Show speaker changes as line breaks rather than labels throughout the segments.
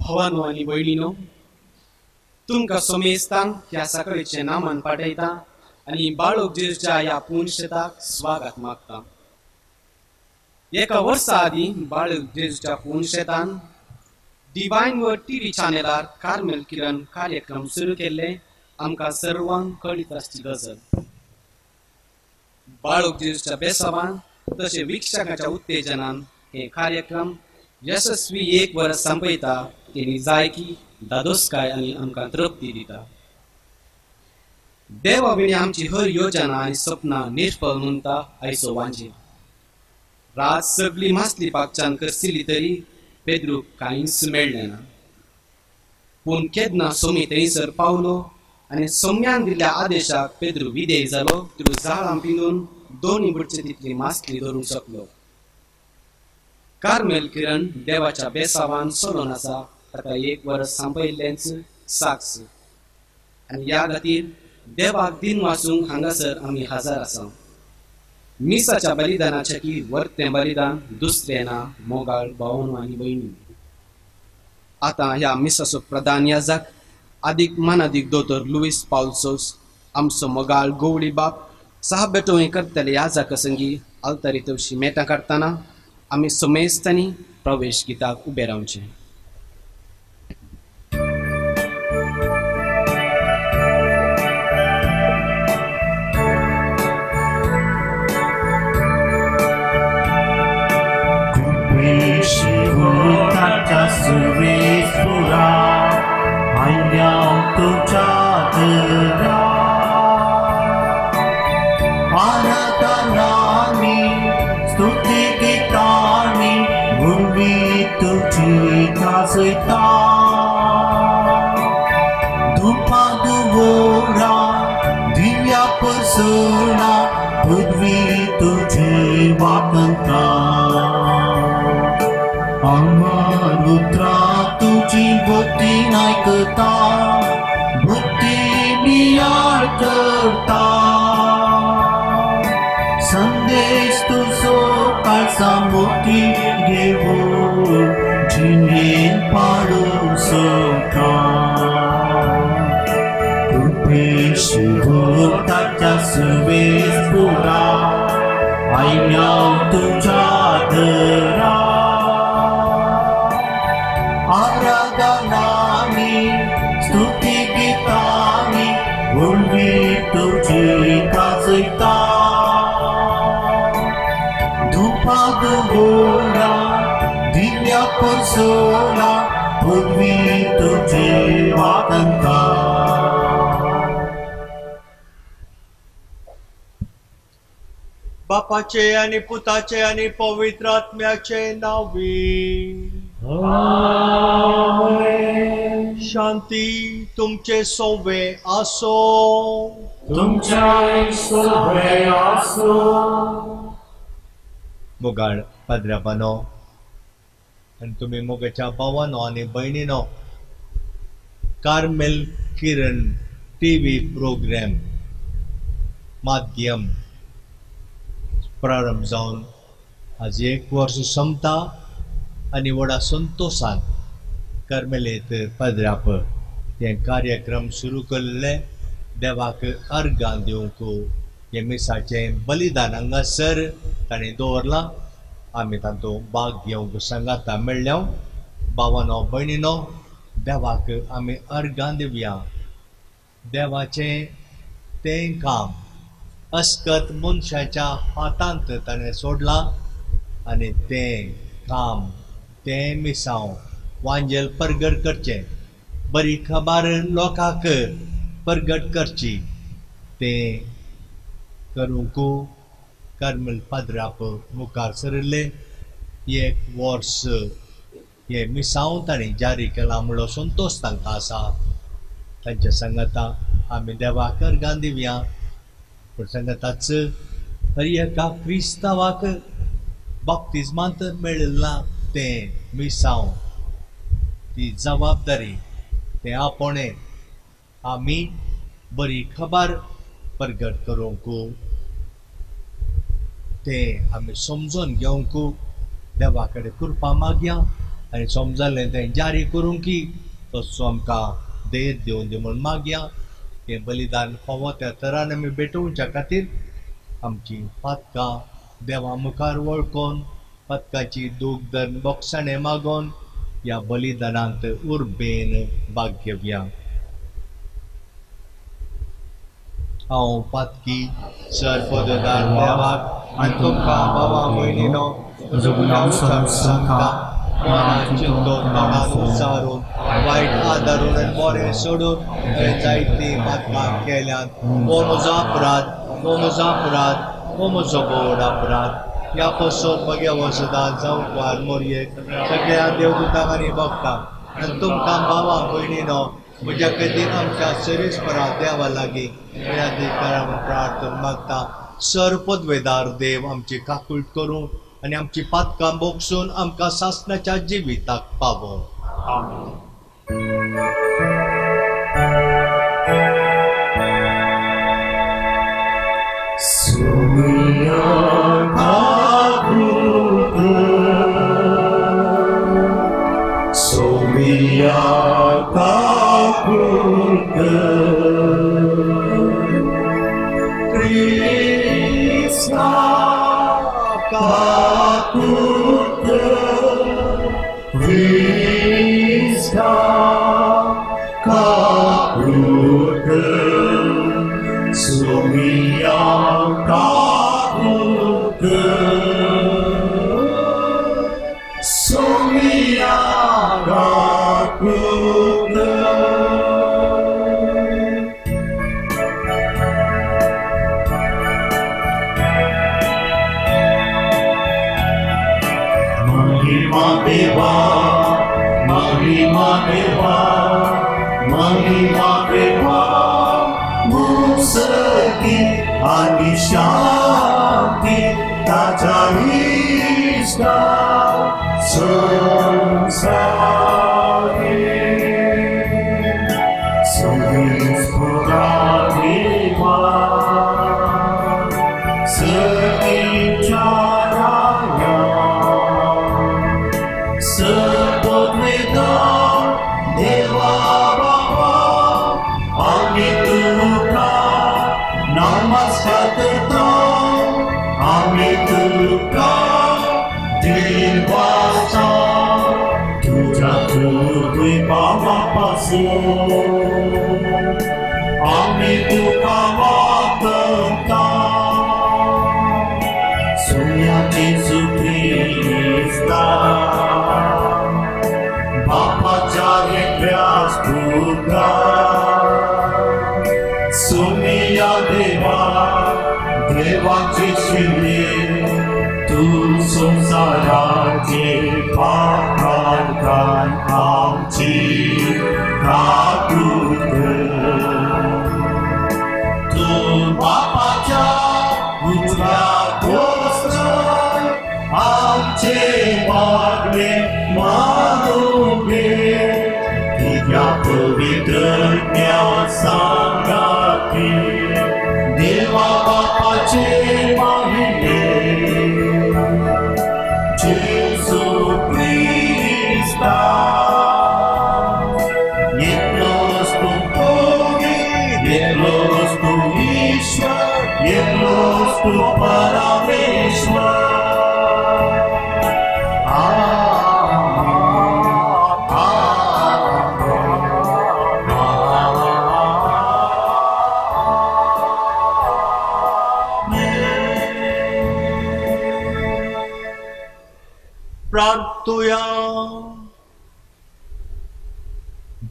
भावानो आनी भयणीनो, तुमकां सोमेस्तांक ह्या सकाळचें नामान पाठयता आनी बाळक जेजूच्या ह्या पुनशेताक स्वागत मागता. एका वर्सा आदीं बाळक जेजूच्या पुनशेतान डिवायन वर्ड टीव्ही चॅनलार कार्मेल किरण कार्यक्रम सुरू केल्ले आमकां सर्वांक कळीत आसची गजाल. बाळक जेजूच्या बेसावान तशें वीक्षकाच्या उत्तेजनान हे कार्यक्रम यशस्वी एक वर्स संपयता तेणी जायकी दादोसकाय आनी आमकां तृप्ती दिता. देवा विणे आमची हर योजना आनी सपनां निर्फळ म्हणटा आयचो वांजेल. रात सगळी मासली पाकच्यान करसिली तरी पेद्रूक कांयच मेळ्ळें ना. पूण केन्ना सोमी थंयसर पावलो आनी सोम्यान दिल्ल्या आदेशाक पेद्रू विधेय जालो. पेद्रू जाळां पिंदून दोनी बुडचे तितली मासली धरूंक शकलो. कार्मेल किरण देवाच्या बेसावान चलोन आसा ताका एक वर्स सांपयल्लेंच साक्ष आनी ह्या खातीर देवाक दिन वाचूंक हांगासर आमी हजर आसा. मिसाच्या बलिदानाचें की वर्तें बलिदान दुसरें ना मोगाळ भावनो आनी भयणी. आतां ह्या मिसाचो प्रधान याजक आदीक मानादीक दोतोर लुईस पावलसोस आमचो मोगाळ गोवळी बाप साहब बेटो हें करतले याजका संगी आल्तारी तवशी मेटां काडटना आमी समेस्तांनी प्रवेश गिताक उबें रावचें.
संदेश तुजो काळजा मोती घेवन जिणेन पाडूंक सोदता. कृपेशी ताच्या सुवेस पुरा आयल्या तुज्या दरा. आराधनांनी स्तुती गितांनी व्हडली तुजी गाजयता. धुपा दुगोरा दिव्या परसोला पृथ्वी तुजी वादंता.
बापाचे आनी पुताचे आनी पवित्र आत्म्याचे नांवी शांती तुमचे सोवे आसो.
तुमच्या सोवे आसो.
मोगाळ पाद्र्याबानो आनी तुमी मोगाच्या भावानो आनी भयणीनो, कार्मेल किरण टीव्ही प्रोग्राम माध्यम प्रारंभ जावन आज एक वर्स सोंपता आनी व्हडा संतोशान कार्मेलेत पाद्र्याप हें कार्यक्रम सुरू केल्ले देवाक अर्गां दिवंक हें मिसाचें बलिदान हांगासर ताणें दवरलां. आमी तातूंत भाग घेवंक सांगाता मेळ्ळ्या. भावानो भयणीनो, देवाक आमी अर्गां दिवया. देवाचें तें काम अस्कत मनशाच्या हातांत ताणें सोडलां आनी तें काम तें मिसांव वांजेल परगट करचें, बरी खबर लोकांक परगट करची, तें करूंक कार्मेल पाद्र्याप मुखार सरिल्ले. एक वर्स हें मिसांव ताणें जारी केलां म्हणलो संतोश तांकां आसा. तांच्या सांगाता आमी देवाक अर्गां दिवया. पूण सांगाताच हर एका क्रिस्तांवाक बाप्तिज्मांत मेळिल्लां तें मिसांव, ती जबाबदारी, तें आपोवणें आमी बरी खबर परगट करूंक, तें आमी समजून घेवंक देवा कडेन कृपा मागया. आनी समजलें तें जारी करूंक की तसो आमकां देर दिवन दी म्हूण मागया. हें बलिदान फावो त्या तरान आमी भेटोवच्या खातीर आमची पातकां देवा मुखार वळखून पातकाची दूख धरून बोगसाणें मागोवन ह्या बलिदानांत उर्बेन भाग घेवया. हांव पातकी सरपददार देवाक आनी तुमकां बाबा भयणीनो म्हजो गुन्यांव सांगता. मनान चिंतून तोंडान उच्चारून वायट आदारून आनी बरें सोडून हांवें जायतीं पातकां केल्यांत. हो म्हजो अपराध, हो म्हजो अपराध, हो म्हजो व्हड अपराध. ह्या पसून म्हगे वसदां जावपार मोरयेक सगळ्या देवदूतांक आनी भक्तांक आनी तुमकां भावां भयणीनो म्हज्या खातीर आमच्या सरेस्परा देवा लागीं विनंती करा म्हूण प्रार्थना मागता. सर पदवेदार देव आमची काकूट करूं आनी आमची पातकां बोगसून आमकां सासणाच्या जिविताक पावोवं.
आमेन.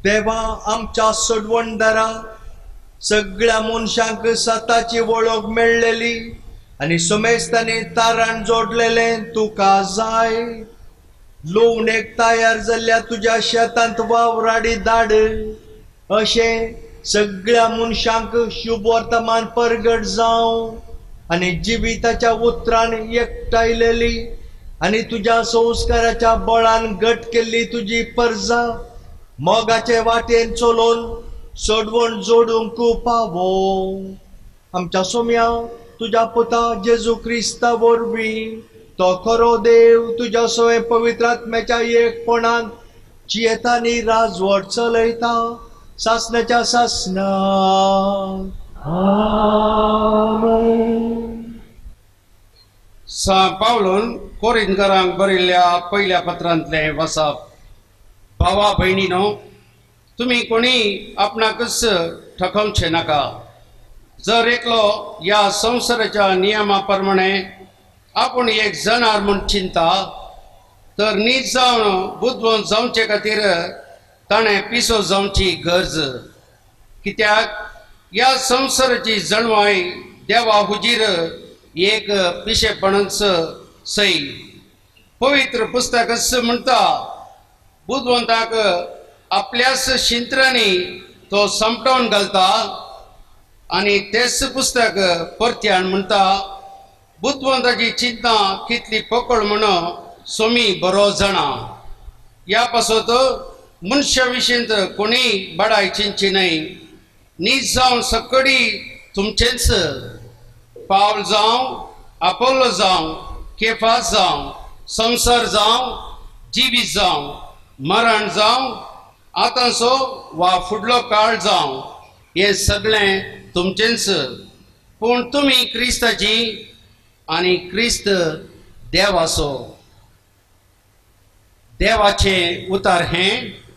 देवा आमच्या सोडवणदारा सगळ्या मनशांक सताची वळख मेळ्ळेली आनी समेस्तांनी तारण जोडलेलें तुका जाय. लुवणेक तयार जाल्ल्या तुज्या शेतांत वावराडी धाड अशें सगळ्या मनशांक शुभ वर्तमान परगट जावं आनी जिविताच्या उतरान एकठांयलेली आनी तुज्या संस्काराच्या बळान घट केल्ली तुजी परजा मोगाचे वाटेन चलोवन सोडवण जोडूंक पावो. आमच्या सोम्या तुज्या पुता जेजू क्रिस्ता वरवीं. तो खरो देव तुज्या सोय पवित्र आत्म्याच्या एकपणान जियेतानी राजवट चलयता सासनाच्या सासना.
सां पावलून कोरिंतकारांक बरयल्ल्या पयल्या पत्रांतलें वाचप. भावा भयणीनो, तुमी कोणी आपणाकच ठकोवचें नाका. जर एकलो ह्या संवसाराच्या नियमा प्रमाणे आपूण एक जनार म्हूण चिंता तर नीज जावन बुदवंत जावचे खातीर ताणें पिसो जावची गरज. कित्याक ह्या संवसाराची जणवाय देवा हुजीर एक पिशेपणच सई. पवित्र पुस्तकच म्हणटा, बुदवंताक आपल्याच शिंत्रांनी तो समटावन घालता. आनी तेच पुस्तक परत्यान म्हणटा, बुदवंताची चिंता कितली पोकळ म्हण सोमी बरो जाणा. ह्या पासत मनशा विशींत कोणीय बडाय चिंतची न्हय. नीज जावन सकडी तुमचेंच. पावल जावं, आपोलो जावं, केफास जावं, संवसार जावं, जिवीत जावं, मरण जावं, आतांचो वा फुडलो काळ जावं, हें सगळें तुमचेंच. पूण तुमी क्रिस्ताची आनी क्रिस्त देवाचो. देवाचें उतार हें.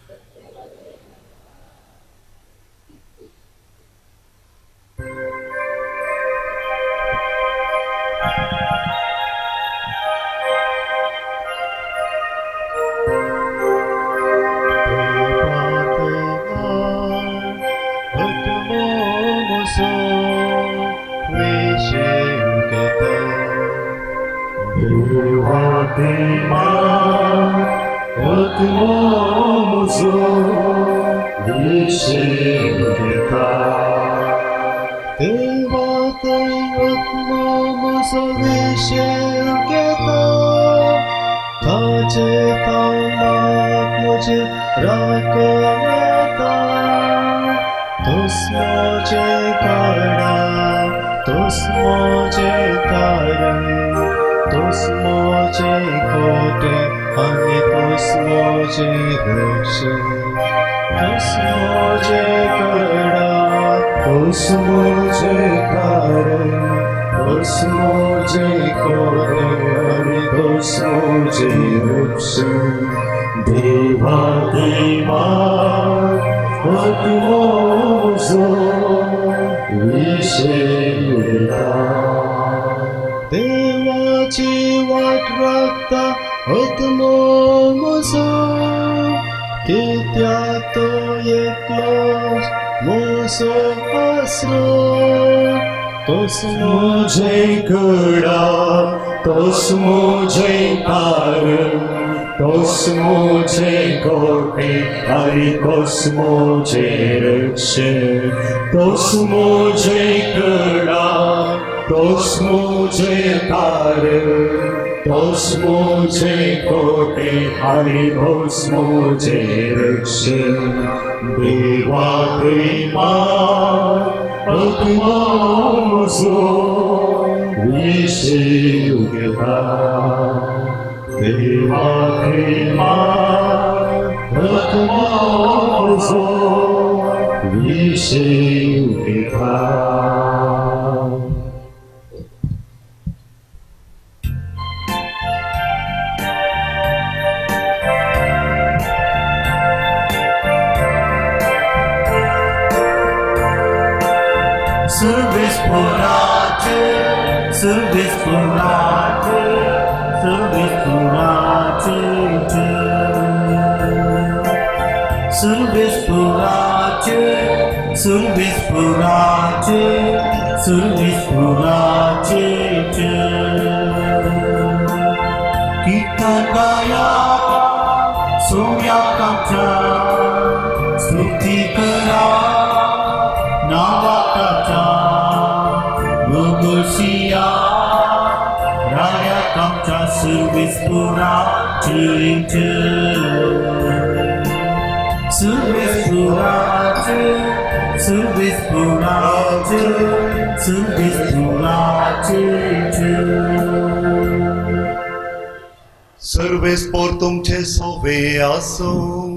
सर्वेस्पोर तुमचे सोवे आसूं.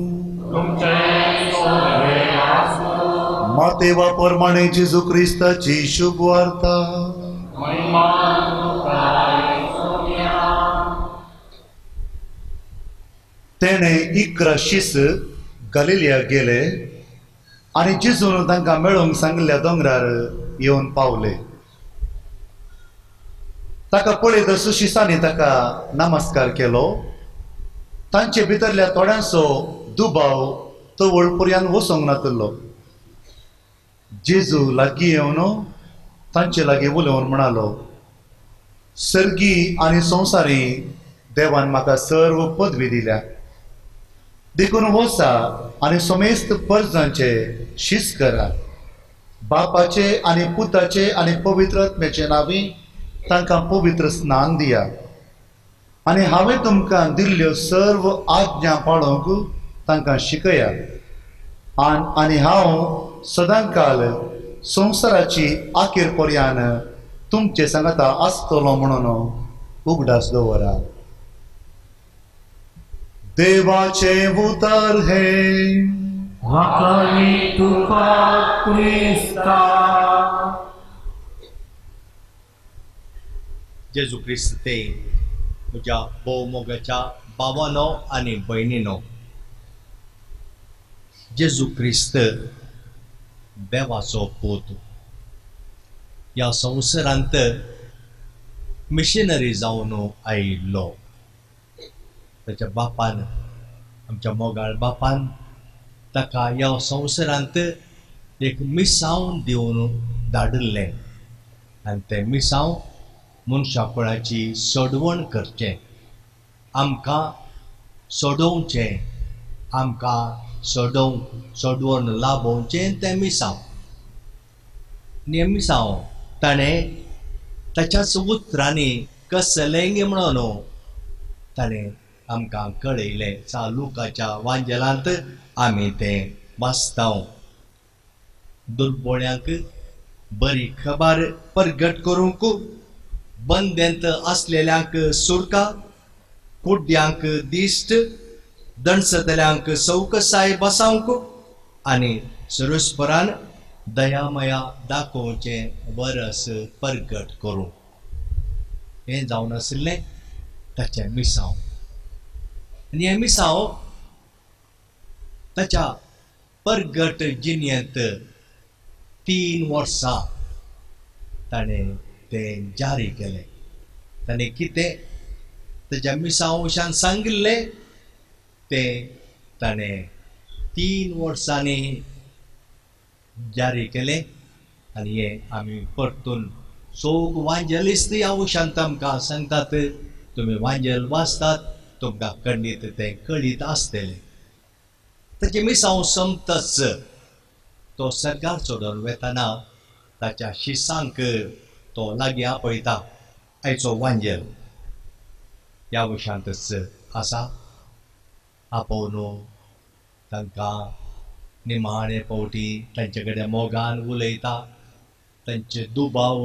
मातेवा प्रमाणे जेजू क्रिस्ताची शुभ वार्ता. तेणे 11 शीस गलिलिया गेले आनी जेजून तांकां मेळूंक सांगिल्ल्या दोंगरार येवन पावले. ताका पळयत सुशिसांनी ताका नमस्कार केलो. तांचे भितरल्या थोड्यांचो दुबाव तवळ पर्यंत वचोंक नातिल्लो. जेजू लागीं येवन तांचे लागीं उलोवन म्हणालो, सर्गी आनी संवसारी देवान म्हाका सर्व पदवी दिल्या, देखून वचा आनी समेस्त परजांचे शीस करा. बापाचे आनी पुताचे आनी पवित्र आत्म्याचे नांवी तांकां पवित्र स्नान दिया आनी हांवें तुमकां दिल्ल्यो सर्व आज्ञा पाळोवंक तांकां शिकया. आनी हांव सदांकाल संवसाराची आखेर पर्यान तुमचे सांगाता आसतलो म्हणून उगडास दवरा. देवाचें उतर हें.
वाकई तुका क्रिस्ता.
जेजू क्रिस्त ते म्हज्या भोव मोगाच्या भावानो आनी भयणीनो, जेजू क्रिस्त देवाचो पूत ह्या संवसारांत मिशनरी जावन आयिल्लो. ताच्या बापान, आमच्या मोगाळ बापान ताका ह्या संवसारांत एक मिसांव दिवन धाडिल्लें आनी तें मिसांव मनशा कुळाची सोडवण करचें, आमकां सोडोवचें, आमकां सोडवण लाभोवचें तें मिसांव. आनी हें मिसांव ताणें ताच्याच उतरांनी कसलें म्हणून ताणें आमकां कळयलें. लुकाच्या वांजेलांत आमी तें वाचता. दुर्बोळ्यांक बरी खबर परगट करूंक, बंदेंत आसलेल्यांक सुडका, कुड्ड्यांक दिश्ट, दणसतल्यांक सवकसाय बसावंक आनी सुरसपरान दयामया दाखोवचें वरस परगट करूं. हें जावन आशिल्लें ताचें मिसांव. आनी हें मिसांव ताच्या परगट जिणेंत 3 वर्सां ताणें तें जारी केलें. ताणें कितें ताच्या मिसांव सांगिल्लें तें ताणें 3 वर्सांनी जारी केलें. आनी हें आमी परतून सोग वांजेलिस्त ह्या उशांत आमकां सांगतात. तुमी वांजेल वाचतात, तुमकां खंडीत तें कळीत आसतलें. ताचें मिसांव सोंपतच तो सरकार सोडून वेतना ताच्या शिसांक तो लागीं आपयता. आयचो वांजेल ह्या विशांतच आसा. आपोवन तांकां निमाणे फावटी तांचे कडेन मोगान उलयता. तांचे दुबाव,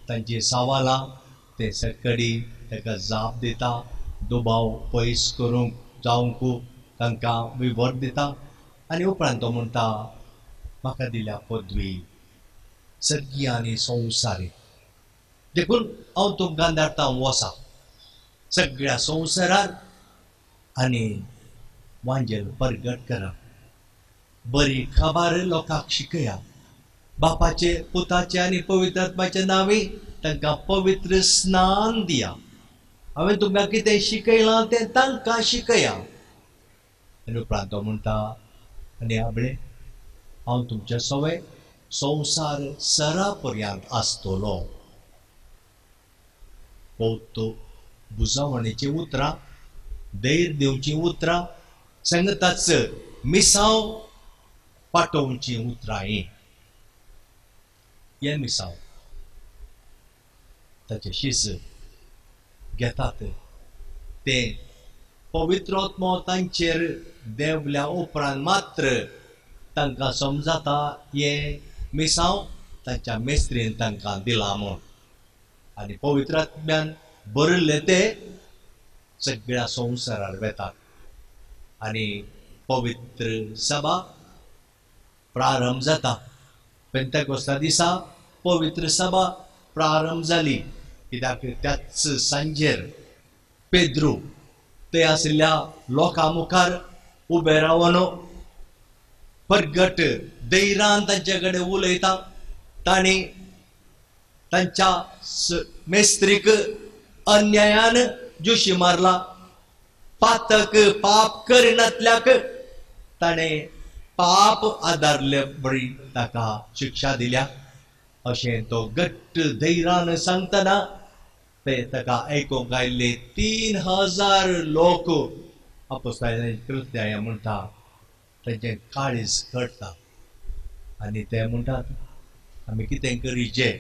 तांची सवालां ते सरकडी ताका जाप दिता. दुबाव पयस करूंक जावंक तांकां विवर दिता. आनी उपरांत तो म्हणटा, म्हाका दिल्या पदवी सर्गीय आनी संवसारी, देखून हांव तुमकां धाडटा वसा सगळ्या संवसारार आनी वांजेल परगट करा, बरी खबर लोकांक शिकया, बापाचे पुताचे आनी पवित्र आत्म्याच्या नांवी तांकां पवित्र स्नान दिया. हांवें तुमकां कितें शिकयलां तें तांकां शिकया. आनी उपरांत तो म्हणटा, आनी आपणे हांव तुमच्या सवय संवसार सरा पर्यंत आसतलो. भोवतो बुजावणेचीं उतरां, धैर्य दिवचीं उतरां, सांगताच मिसांव पाटोवचीं उतरां. हीं हें मिसांव ताचें शीस घेतात तें पवित्र आत्मो तांचेर देंवल्या उपरांत मात्र तांकां समजाता हें मिसांव तांच्या मेस्त्रीन तांकां दिलां म्हूण. आनी पवित्र आत्म्यान बरयल्लें तें सगळ्या संवसारार वेतात आनी पवित्र सभा प्रारंभ जाता. पेंतेकोस्ता दिसा पवित्र सभा प्रारंभ जाली कित्याक त्याच सांजेर पेद्रू ते आशिल्ल्या लोकां मुखार उबे रावन परगट धैर्यान तांचे कडेन उलयता. तांणी तांच्या मेस्त्रीक अन्यायान जोशी मारला, पातक पाप करिनातल्याक ताणें पाप आदारले बरी ताका शिक्षा दिल्या अशें तो घट्ट धैर्यान सांगतना ते ताका आयकूंक आयिल्ले 3000 लोक अपोस्तालांची कृत्यां म्हणटा तांचें काळीज कळटा आनी ते म्हणटात आमी कितें करीचें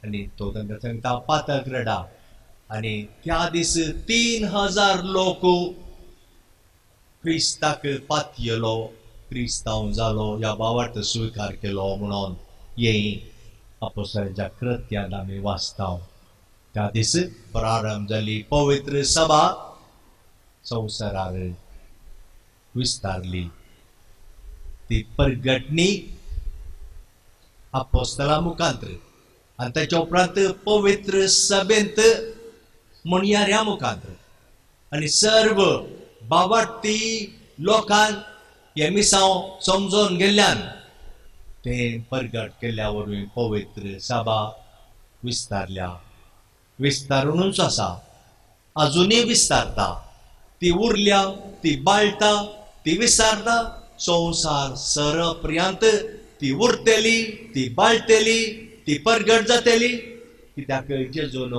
आनी तो तांकां सांगता पातक रडा. आनी त्या दीस 3000 लोक क्रिस्ताक पातयेलो, क्रिस्तांव जालो, ह्या भावार्थ स्विकार केलो म्हणून हें अपोस्तालांच्या कृत्यांत आमी वाचता. त्या दीस प्रारंभ जाली पवित्र सभा संवसारार विस्तारली. ती परगटणी अपोस्तालां मुखांत्र आनी ताच्या उपरांत पवित्र सभेंत म्हणयाऱ्या मुखांत्र आनी सर्व बाबाटी लोकान हें मिसांव समजून गेल्ल्यान तें परगट केल्ल्या वरवीं पवित्र सभा विस्तारल्या, विस्तारुनूच आसा, आजुनूय विस्तारता. ती उरल्या, ती बाळटा, ती विस्तारता. संवसार सरपर्यंत ती उरतली, ती बाळटली, ती परगट जातली. कित्याक जेजून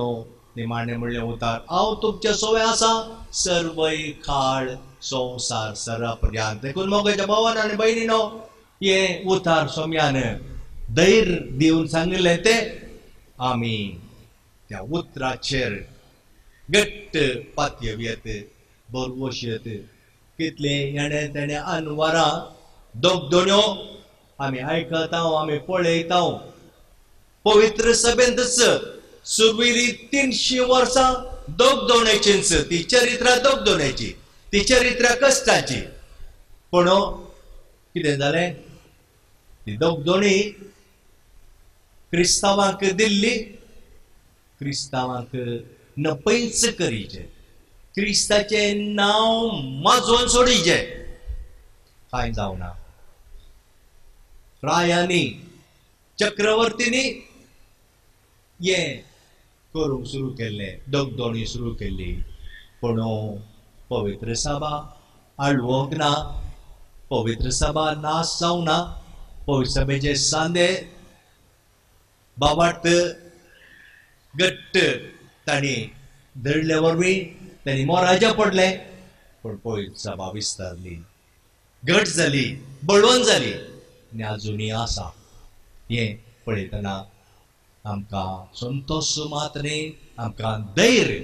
निमाणें म्हणलें उतार हांव तुमचे सोवे आसा सर्वय काळ संवसार सरपर्यंत. देखून मोगाच्या भावान आनी भयणीनो हें उतार सोम्यान धैर्य दिवन सांगिल्लें तें आमी त्या उतराचेर घट्ट पातयेत, बरवशेत. कितले हेणें तेणें अनवरां दोगदोण्यो आमी आयकता, आमी पळयता. पवित्र सभेंतच सुरवेली 300 वर्सां दोगदोण्याचीच, ती चरित्रा दोगदोण्याची, ती चरित्रा कश्टाची. पूण कितें जालें, ती दोगदोणी क्रिस्तांवांक दिल्ली, क्रिस्तांवांक नपयच करीचें, क्रिस्ताचें नांव माजोवन सोडीचें. कांय जावना. रायांनी चक्रवर्तींनी हें करूंक सुरू केल्लें, दोगदोणी सुरू केल्ली. पूण पवित्र सभा आळवंक ना, पवित्र सभा नाश जावना. पवित्र सभेचे सांदे बाबाट घट्ट तांणी धरले वरवीं तांणी मोराजा पडलें, पूण पवित्र सभा विस्तारली, घट जाली, बळवंत जाली आनी आजुनूय आसा. हें पळयतना आमकां संतोश मात न्ही, आमकां धैर्य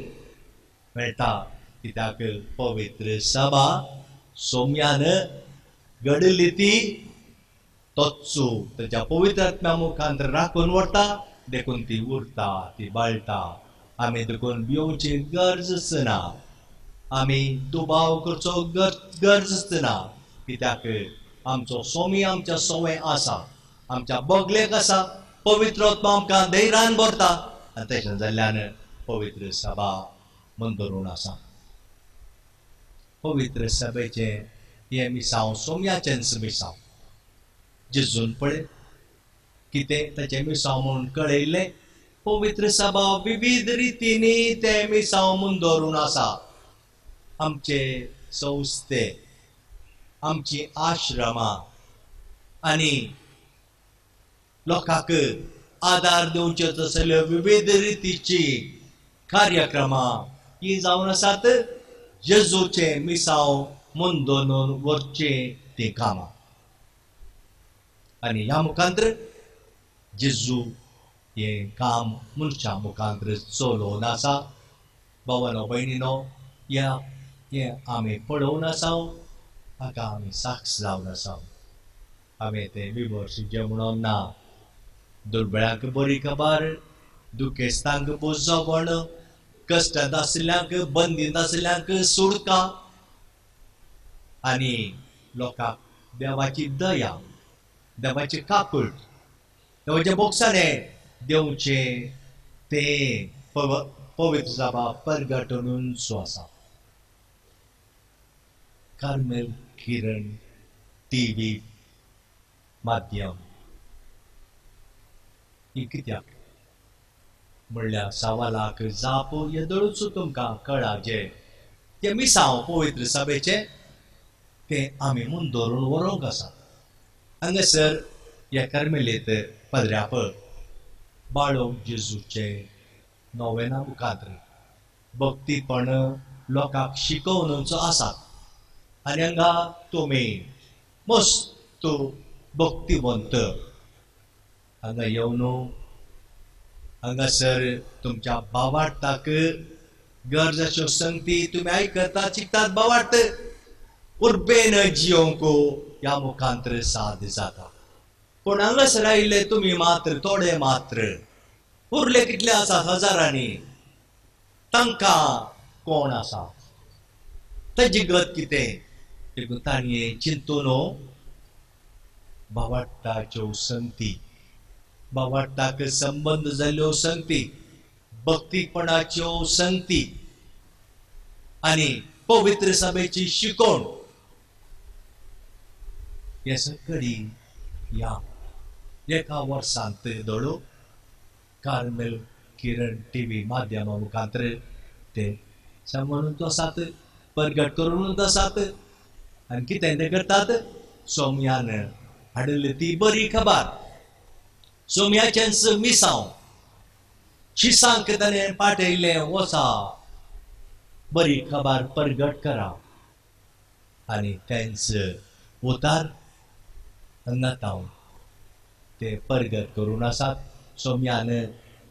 मेळटा. कित्याक पवित्र सभा सोम्यान घडली ती तोच ताच्या पवित्र आत्म्या मुखांत राखून व्हरता, देखून ती उरता, ती बाळटा. आमी देखून भिवची गरजच ना, आमी दुबाव करचो गरजच ना. कित्याक आमचो सोमी आमच्या सोवे आसा, आमच्या बगलेक आसा. पवित्र आत्मा आमकां धैर्यान भरता आनी तशें जाल्ल्यान पवित्र सभा मन धरून आसा. पवित्र सभेचें हें मिसांव सोम्याचेंच मिसांव. जेजून पळय कितें ताचें मिसांव म्हणून कळयलें. पवित्र सभा विविध रितींनी तें मिसांव म्हूण धरून आसा. आमचे संस्थे, आमची आश्रमां आनी लोकांक आदार दिवचे तसल्यो विविध रितीची कार्यक्रमां ही जावन आसात जेजूचें मिसांव म्हूण धरून व्हरचें तीं कामां. आनी ह्या मुखांत्र जेजू हें काम मनशां मुखांत्र चलोवन आसा. भावानो भयणीनो, ह्या हें आमी पळोवन आसा, हाका आमी साक्ष जावन आसा. हांवें तें विमर्शीचें म्हणून ना. दुर्बळ्यांक बरी खबर, दुखेस्तांक बोजवण, कश्टांत आशिल्ल्यांक, बंदींत आशिल्ल्यांक सुटका आनी लोकांक देवाची दया, देवाची काकूट, देवाचे बोगसाणे देवचें तें पवित्र सभा परगटूनचो आसा. कार्मेल किरण टीव्ही माध्यम ही कित्याक म्हणल्यार सवालाक जाप येदोळूच तुमकां कळा जे ते मिसांव पवित्र सभेचें तें आमी म्हूण धरून व्हरूंक आसा. हांगासर ह्या कार्मेलींत पदऱ्याप बाळोक जेजूचे नोवेना मुखार भक्तीपण लोकांक शिकोवनचो आसा आनी हांगा तुमी मस्त भक्तिवंत हांगा येवन हांगासर तुमच्या भावार्थाक गरजाच्यो संगती तुमी आयकतात, शिकतात, भावार्थ उर्बेन जियोंक ह्या मुखांतर साद जाता. पूण हांगासर आयिल्ले तुमी मात्र थोडे मात्र उरले कितले आसात हजारांनी, तांकां कोण आसा, ताजी गत कितें देखून तांणी चिंतून भावार्थाच्यो संगती, भावार्थाक संबंद जाल्ल्यो संगती, भक्तीपणाच्यो संगती आनी पवित्र सभेची शिकवण हे सगळी ह्या एका वर्सांत दळो कार्मेल किरण टीव्ही माध्यमा मुखांतर ते सांगून आसात, परगट करून आसात आनी कितें ते करतात. सोम्यान हाडिल्ली ती बरी खबर, सोम्याचेंच मिसांव शिसांक ताणें पाठयल्लें, वचा बरी खबर परगट करा आनी तेंच उतार हांगा ते परगट करून आसात. सोम्यान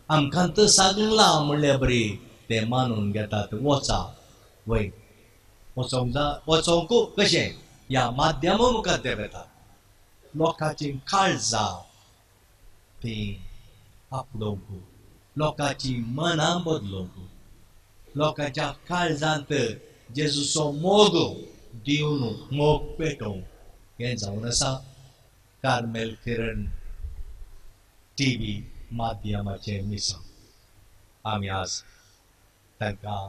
आमकां तर सांगलां म्हणल्यार बरी ते मानून घेतात, वचा वय वचोंक जा, वचोंक कशें ह्या माध्यमा मुखार ते वेतात. लोकांची काळजां ती आपडोवंक, लोकांची मनां बदलोवंक, लोकांच्या काळजांत जेजूचो मोग दिवन मोग पेटोवंक हें जावन आसा कार्मेल किरण टीव्ही माध्यमाचें मिसांव. आमी आज तांकां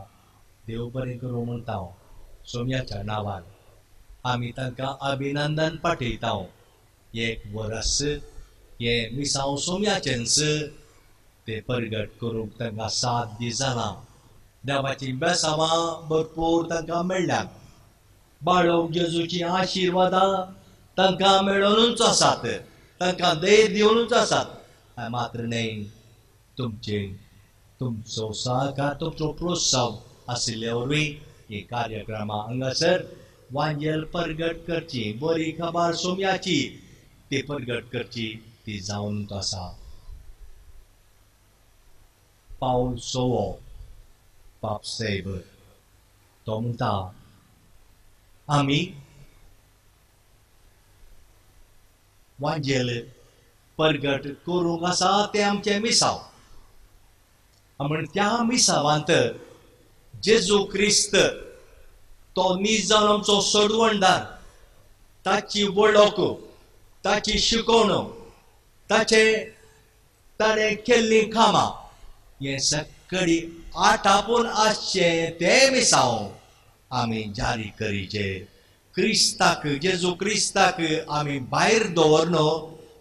देव बरें करूं म्हणटा सोम्याच्या नांवान आमी तांकां अभिनंदन पाठयता. एक वरस हें मिसांव सोम्याचेंच ते परगट करूंक तांकां साथ दी जालां. देवाचीं बेसांवां भरपूर तांकां मेळ्ळ्यात, बाळोक जेजूचीं आशिर्वादां तांकां मेळोनूच आसात, तांकां धैर्य दिवनूच आसात. मात्र न्हय तुमचे तुमचो सहकार, तुमचो प्रोत्साहन आशिल्ले वरवीं ही कार्यक्रमां हांगासर वांजेल परगट करची, बरी खबर सोम्याची ती परगट करची ती जावन आसा. पावल सोवो बापसाहेब तो म्हणटा, आमी वांजेल परगट करूंक आसा तें आमचें मिसांव, म्हण त्या मिसावांत जेजू क्रिस्त तो नीज जावन आमचो सोडवणदार, ताची वळख, ताची शिकवण, ताचे ताणें केल्लीं कामां हें सगळी आटापून आसचें तें मिसांव आमी जारी करीचे. क्रिस्ताक, जेजू क्रिस्ताक आमी भायर दवरनो,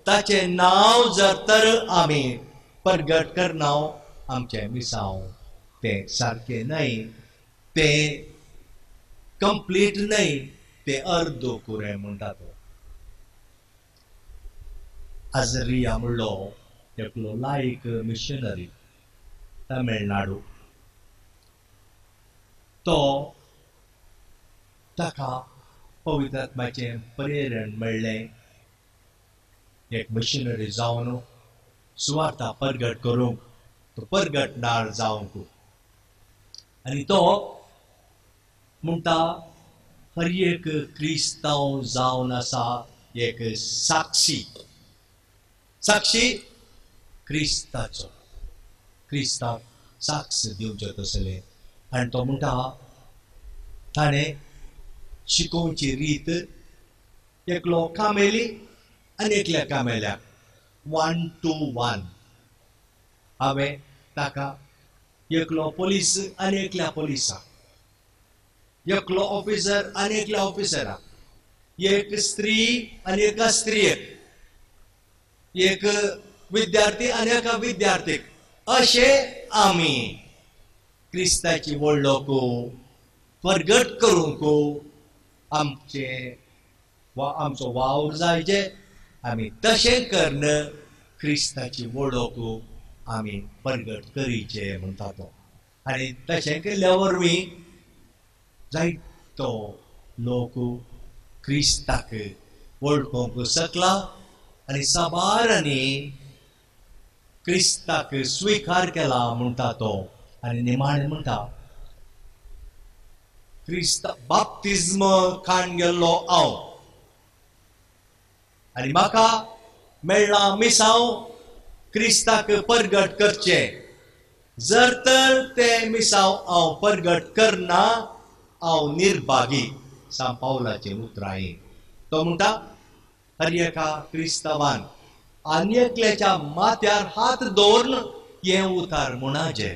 ताचें नांव जर तर आमी परगट करना आमचें मिसांव तें सारकें न्हय, तें कंप्लीट न्हय, तें अर्द कुरें म्हणटा तो. आजरिया म्हणलो एकलो लायक मिशनरी तमिळनाडू, तो ताका पवित्र आत्म्याचें प्रेरण मेळ्ळें एक मिशनरी जावन सुवार्ता परगट करूंक, तो परगटणार जावंक. आनी तो म्हणटा हर एक क्रिस्तांव जावन आसा एक साक्षी, साक्षी क्रिस्ताचो, क्रिस्ताक साक्ष दिवचें तसलें. आनी तो म्हणटा ताणें शिकोवची रीत एकलो कामेली आनी एकल्या कामेल्याक 1 to 1. हांवें ताका एकलो पोलीस आनी एकल्या पोलिसाक, एकलो ऑफिसर आनी एकल्या ऑफिसराक, एक स्त्री आनी एका स्त्रियेक, एक विद्यार्थी आनी एका विद्यार्थीक, अशें आमी क्रिस्ताची व्हडलोक परगट करूंक आमचे वा आमचो वावर जायचे. आमी तशें करून क्रिस्ताची वळख आमी परगट करीचे म्हणटा तो. आनी तशें केल्ल्या वरवीं जायतो लोक क्रिस्ताक वळखूंक शकला आनी साबारांनी क्रिस्ताक स्विकार केला म्हणटा तो. आनी निमाणें म्हणटा क्रिस्ता बाप्तिज्म खाण गेल्लो हांव आनी म्हाका मेळ्ळां मिसांव क्रिस्ताक परगट करचें. जर तर तें मिसांव हांव परगट करना हांव निर्भागी. सांत पावलाचें उतरां हीं. तो म्हणटा हर एका क्रिस्तांवान आनी एकल्याच्या माथ्यार हात दवरून हें उतार म्हणाचें,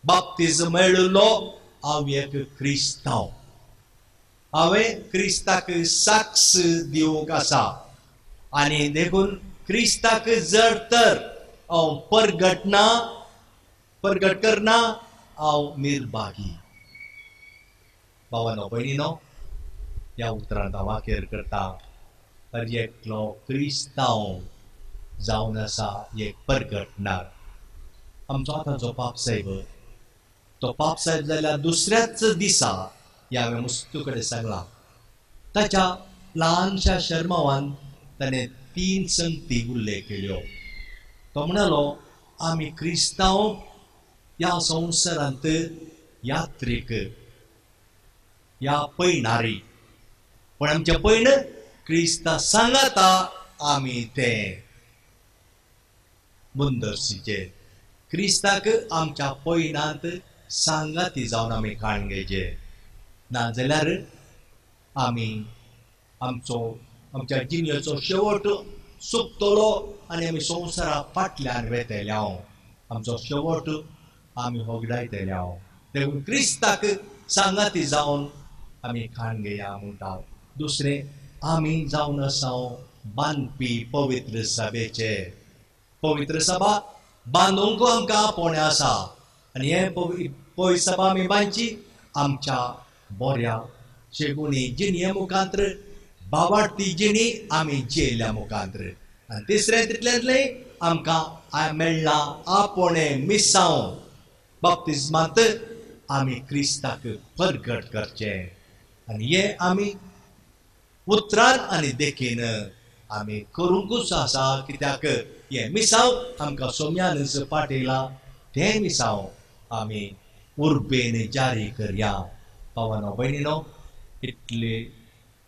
बाप्तिज्म मेळिल्लो हांव एक क्रिस्तांव, हांवें क्रिस्ताक साक्ष दिवंक आसा आनी देखून क्रिस्ताक जर तर हांव परगटना परगट करना हांव निर्भागी. भावानो भयणीनो, ह्या उतरांत हांव वाखेर करता हर एकलो क्रिस्तांव जावन आसा एक परगटणार. आमचो आतांचो पापसाहेब तो पापसाहेब जाल्यार दुसऱ्याच दिसा ह्या हांवें मुस्तू कडेन सांगलां, ताच्या ल्हानशा शर्मावान ताणें 3 संगती उल्लेख केल्यो. तो म्हणालो आमी क्रिस्तांव ह्या संवसारांत यात्रीक ह्या पयणारी, पूण आमचें पयण क्रिस्ता सांगाता आमी तें मुंदर्सीचें. क्रिस्ताक आमच्या पयणांत सांगाती जावन आमी खाण घेवचें, नाजाल्यार आमी आमचो आमच्या जिणेचो शेवट सोंपतलो आनी आमी संवसारा फाटल्यान वेतले. आमचो शेवट आमी होगडायतले. देखून क्रिस्ताक सांगाती जावन आमी खाण घेया म्हणटा. दुसरें, आमी जावन आसा बांदपी पवित्र सभेचे. पवित्र सभा बांदूंक आमकां आपोवणें आसा आनी हें पवित्र सभा आमी बांदची आमच्या बऱ्या शेगुणी जिणये मुखांत्र, बावाडती जिणी आमी जियेल्या मुखांत्र. आनी तिसरें तितलेंतलें आमकां मेळ्ळां आपोवणें मिसांव बाप्तिज्मांत आमी क्रिस्ताक परगट करचें आनी हें आमी उतरान आनी देखीन आमी करूंकूच आसा. कित्याक हें मिसांव आमकां सोम्यानच पाठयलां, तें मिसांव आमी उर्बेन जारी करया. भावानो भयणीनो, इतले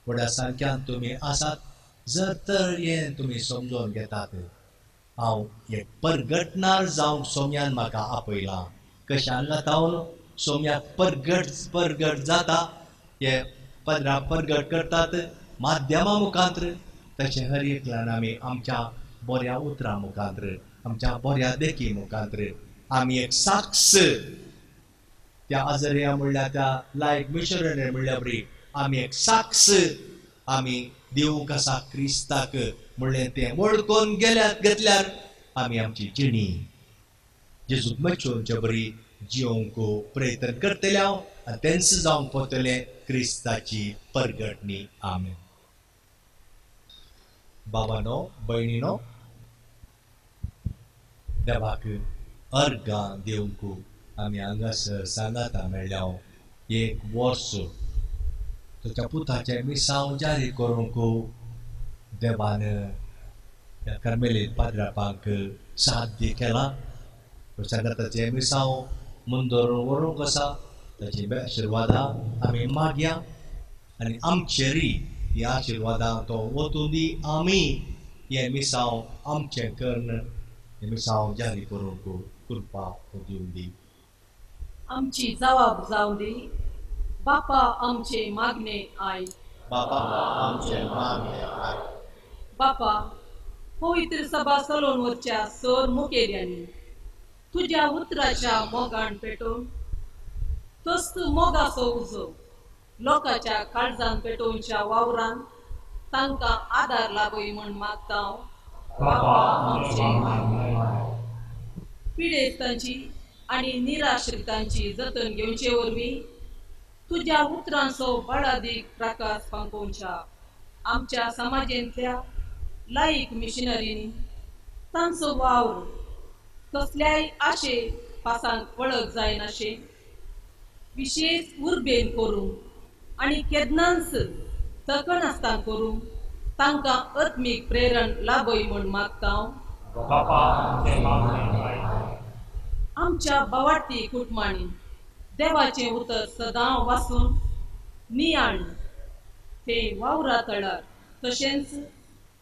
व्हडा संख्यान तुमी आसात, जर तर हें तुमी समजून घेतात हांव एक परगटणार जावंक सोम्यान म्हाका आपयलां. कशें हांगा तावन सोम्याक परगट परगट जाता, हे पदरा परगट करतात माध्यमा मुखांत्र, तशें हर एकल्यान आमी आमच्या बऱ्या उतरां मुखांत्र, आमच्या बऱ्या देखी मुखांत्र आमी एक साक्ष त्या आजरिया म्हणल्यार त्या लायक मिशनरी म्हणल्या बरी आमी एक साक्ष आमी दिवंक आसा क्रिस्ताक म्हणलें तें वळखून गेल्यार घेतल्यार आमी आमची जिणी जेजूक मचोवचे बरी जिवंक प्रयत्न करतले हांव आनी तेंच जावंक पडटलें क्रिस्ताची परगटणी. आमेन. बाबानो भयणीनो, देवाक अर्गां दिवंक आमी हांगासर सांगाता मेळ्ळ्या. एक वर्स ताच्या पुताचें मिसांव जारी करूंक देवान ह्या कार्मेलीन पाद्रापांक साध्य केलां. सांगाताचें मिसांव मुंदरून व्हरूंक आसा, ताची आशिर्वादां आमी मागया आनी आमचेरय ह्या आशिर्वादां तो वतून दी. आमी हें मिसांव आमचें करून हें मिसांव जारी करूंक कृपा दिवन दी.
आमची जबाब जावं दी. बापा आमचे मागणे आयक.
बापा आमचे मागणे आयक.
बापा, पवित्र सभा चलोवन वचच्या सर मुखेल्यांनी तुज्या उतराच्या मोगान पेटोवन तस्त मोगाचो उजो लोकांच्या काळजान पेटोवच्या वावरान तांकां आदार लाभय म्हूण मागता. पिडेस्तांची आनी निराश्रितांची जतन घेवचे वरवीं तुज्या उतरांचो बळादीक प्रकाश फांकोवच्या आमच्या समाजेंतल्या लायक मिशनरींनी तांचो वावर कसल्याय आशे पासांक वळख जायनाशे विशेष उर्बेन करूंक आनी केन्नाच थकनासतना करूंक तांकां आत्मीक प्रेरण लाभय म्हूण मागता. आमच्या बावाटी कुटुंबांनी देवाचें उतर सदां वाचून नियाळ ते वावरा तळार तशेंच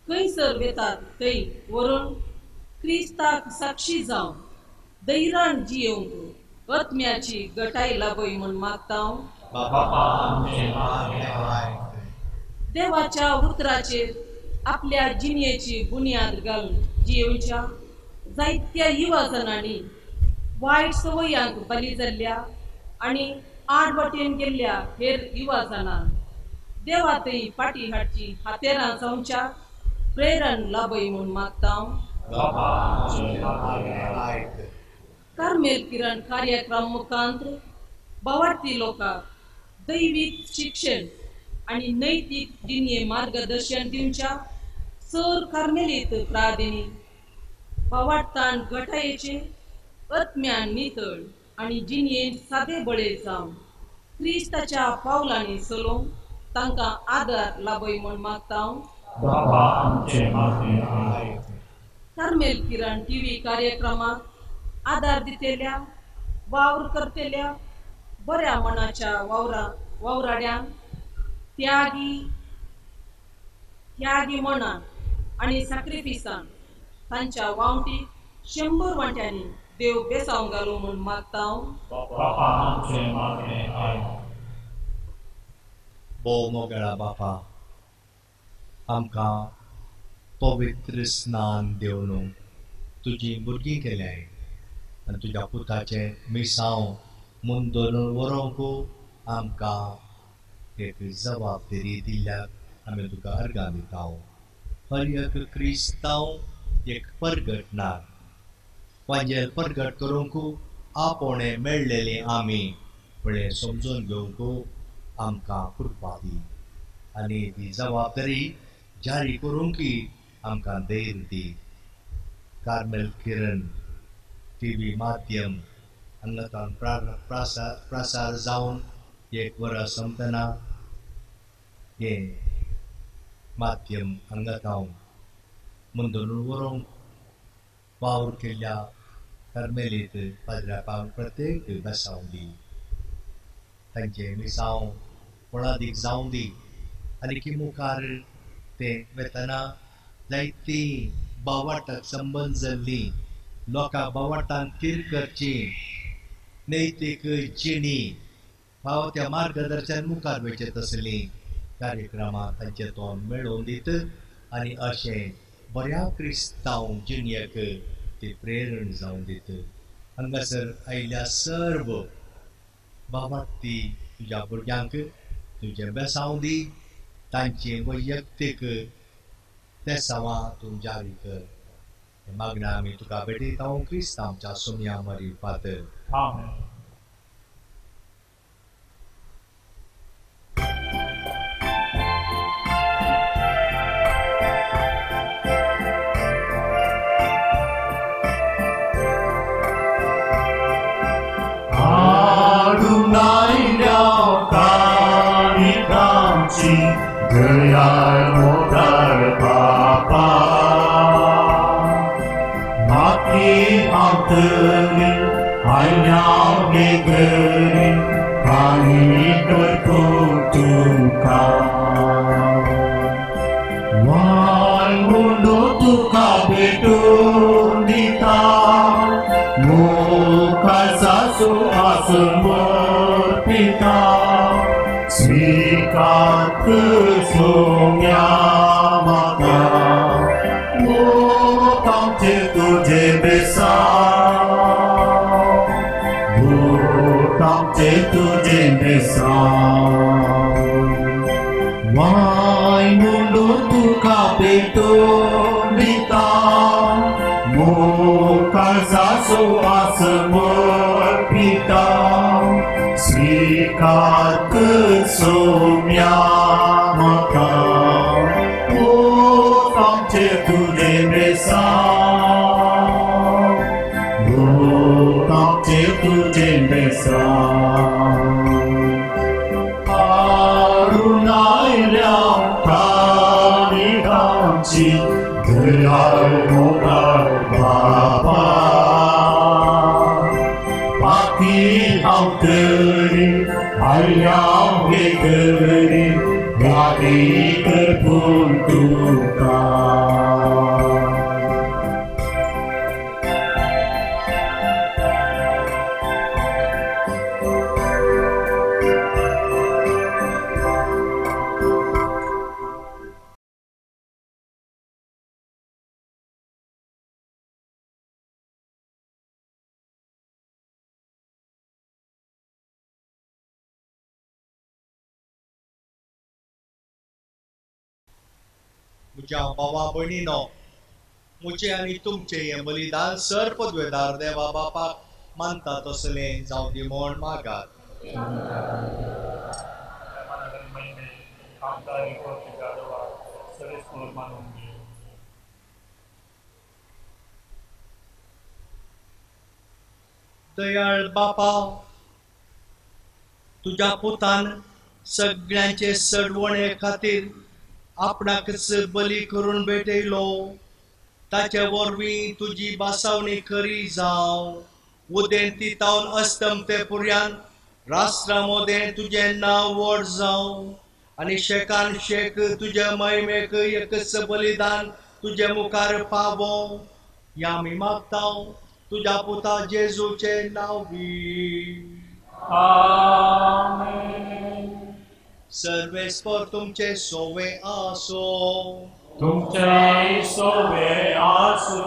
खंयसर वेतात थंय व्हरून क्रिस्ताक साक्षी जावन धैर्यान जियेवंक आत्म्याची गटाय लाभय म्हूण मागता. देवाच्या उतराचेर आपल्या जिणेची बुन्याद घालून जियेवच्या जायत्या युवा जणांनी वायट संवयांक बली जाल्ल्या आनी आड वाटेन गेल्ल्या हेर युवा जाणांक देवा थंय फाटी हाडची हातेरां जावच्या प्रेरण लाभय म्हूण मागता. कार्मेल किरण कार्यक्रम मुखांत बावार्थी लोकांक दैवीक शिक्षण आनी नैतीक जिणये मार्गदर्शन दिवच्या सर कार्मेलीत प्रादिनी बावार्थान गटायेचे आत्म्यान नितळ आनी जिणयेंत सादे बळे जावन क्रिस्ताच्या पावलांनी चलोवंक तांकां आदार लाभय म्हूण मागता. कार्मेल किरण टीव्ही कार्यक्रमाक आदार दितेल्या वावर करतेल्या बऱ्या मनाच्या वावराड्यांक त्यागी त्यागी मनान आनी साक्रिफिसान तांच्या वावटीक 100 वांट्यांनी देव बेसांव घालूं म्हूण मागता.
भोव मोगळा बापा, आमकां पवित्र स्नान दिवन तुजी भुरगीं केल्याय आनी तुज्या पुताचें मिसांव मुंदरून व्हरूंक आमकां एक जबाबदारी दिल्ल्याक आमी तुका अर्गां दिता. हर एक क्रिस्तांव एक परगटणार वांजेल परगट करूंक आपोणे मेळ्ळेली आमी म्हळें समजून घेवंक आमकां कृपा दी आनी ती जबाबदारी जारी करूंक आमकां धैर्य दी. कार्मेल किरण टीव्ही माध्यम हांगांतल्यान प्रसार जावन एक वरां सोंपतना हें माध्यम हांगांत मुंदरून व्हरूंक वावर केल्ल्या कार्मेलीत पाद्र्यापांक प्रत्येक बेसांव दी, तांचें मिसांव फळादीक जावं दी आनी की मुखार ते वेतना जायतीं बावाटाक संबंद जाल्लीं लोकां बावाटान थीर करची नैतीक जिणी फावो त्या मार्गदर्शन मुखार वयचें तसलीं कार्यक्रमां तांचें तोंड मेळोवन दीत आनी अशें बऱ्या क्रिस्तांव जिणयेक ती प्रेरण जावन दीत. हांगासर आयिल्ल्या सर्व बाबाटी तुज्या भुरग्यांक तुजें बेसांव दी, तांचें वैयक्तीक तेसांवां तूं जारी कर. मागणें आमी तुका भेटयता क्रिस्तांवच्या सोमया मरी फातर.
आमेन.
दयाळ मोगाळ बापा, माती आंतरी आयल्या बेगरी काणी करतो तुका वाय मुंडो तुका भेटून दिता मोकाळजाचो आसमर्पिता स्वीकार कर सोम्या म्हाका आमचे तुझे बेसांव आमचे तुझे बेसांव वाय मुंडो तुका पेटोवन दिता मोकाळजाचो आसमर्पिता स्वीकार कर सोम्या म्हाका आमचे तुझे बेसांव आमचे तुझे बेसांव आरुणायल्या काळिकांची दयाळ मोगाळ बाबा पापी हांव तरी आयल्या हे तरी गाडी कर पूण तुका.
म्हज्या भावा भयणीनो, म्हजें आनी तुमचें हें बलिदान सर पदवेदार देवा बापाक मानता तसलें जावं दी म्हूण मागात. दयाळ बापा, तुज्या पुतान सगळ्यांचे सडवणे खातीर आपणाकच बली करून भेटयलो. ताचे वरवीं तुजी बासावणी खरी जावं. उदेंती तावन अस्तमते पुर्यान राष्ट्रा मोदें तुजें नांव व्हड जावं आनी शेकान शेक तुजे महिमेक एकच बलिदान तुजे मुखार पावो. ह्या आमी मागता तुज्या पुता जेजूचें नांव बी. सर्वेस्पर तुमचे सोवे आसो.
तुमचे सोवे आसो.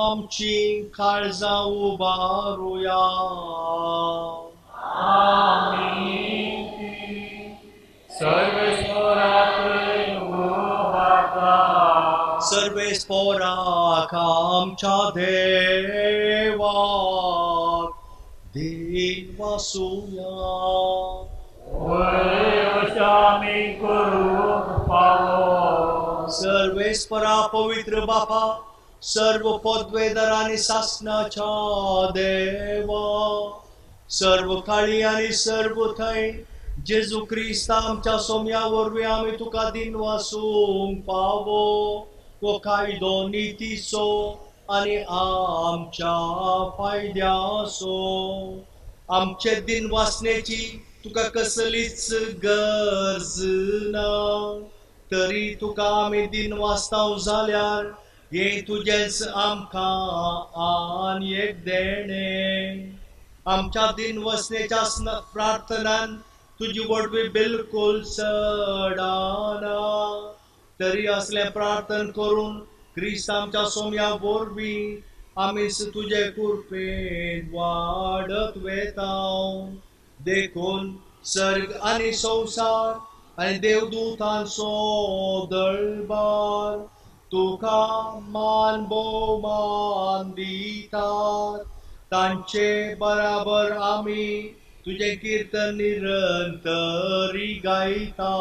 आमची काळजां उबारुया.
आमी सर्वेस्पराक उबारता.
सर्वेस्पराक आमच्या देवाक देव आसुया. सर्वेस्परा पवित्र बापा, सर्व पदवेदार आनी सासनाच्या देवा, सर्व काळी आनी सर्व थंय जेजू क्रिस्त आमच्या सोम्या वरवीं आमी तुका दिनवासूंक पावो. तो कायदो नितीचो आनी आमच्या फायद्याचो. आमचे दिनवासनेची तुका कसलीच गरज ना, तरी तुका आमी दिनवासताव जाल्यार हें तुजेंच आमकां आनी एक देणें. आमच्या दिनवसनेच्या प्रार्थनान तुजी वडवी बिलकुल चडना, तरी असलें प्रार्थन करून क्रिस्त आमच्या सोम्या वरवीं आमीच तुजे कृपेन वाडत वेता. देखून सर्ग आनी संवसार आनी देवदूतांचो दळबार तुका मान भोवमान दितात. तांचे बराबर आमी तुजें किर्तन निरंतरी गायता.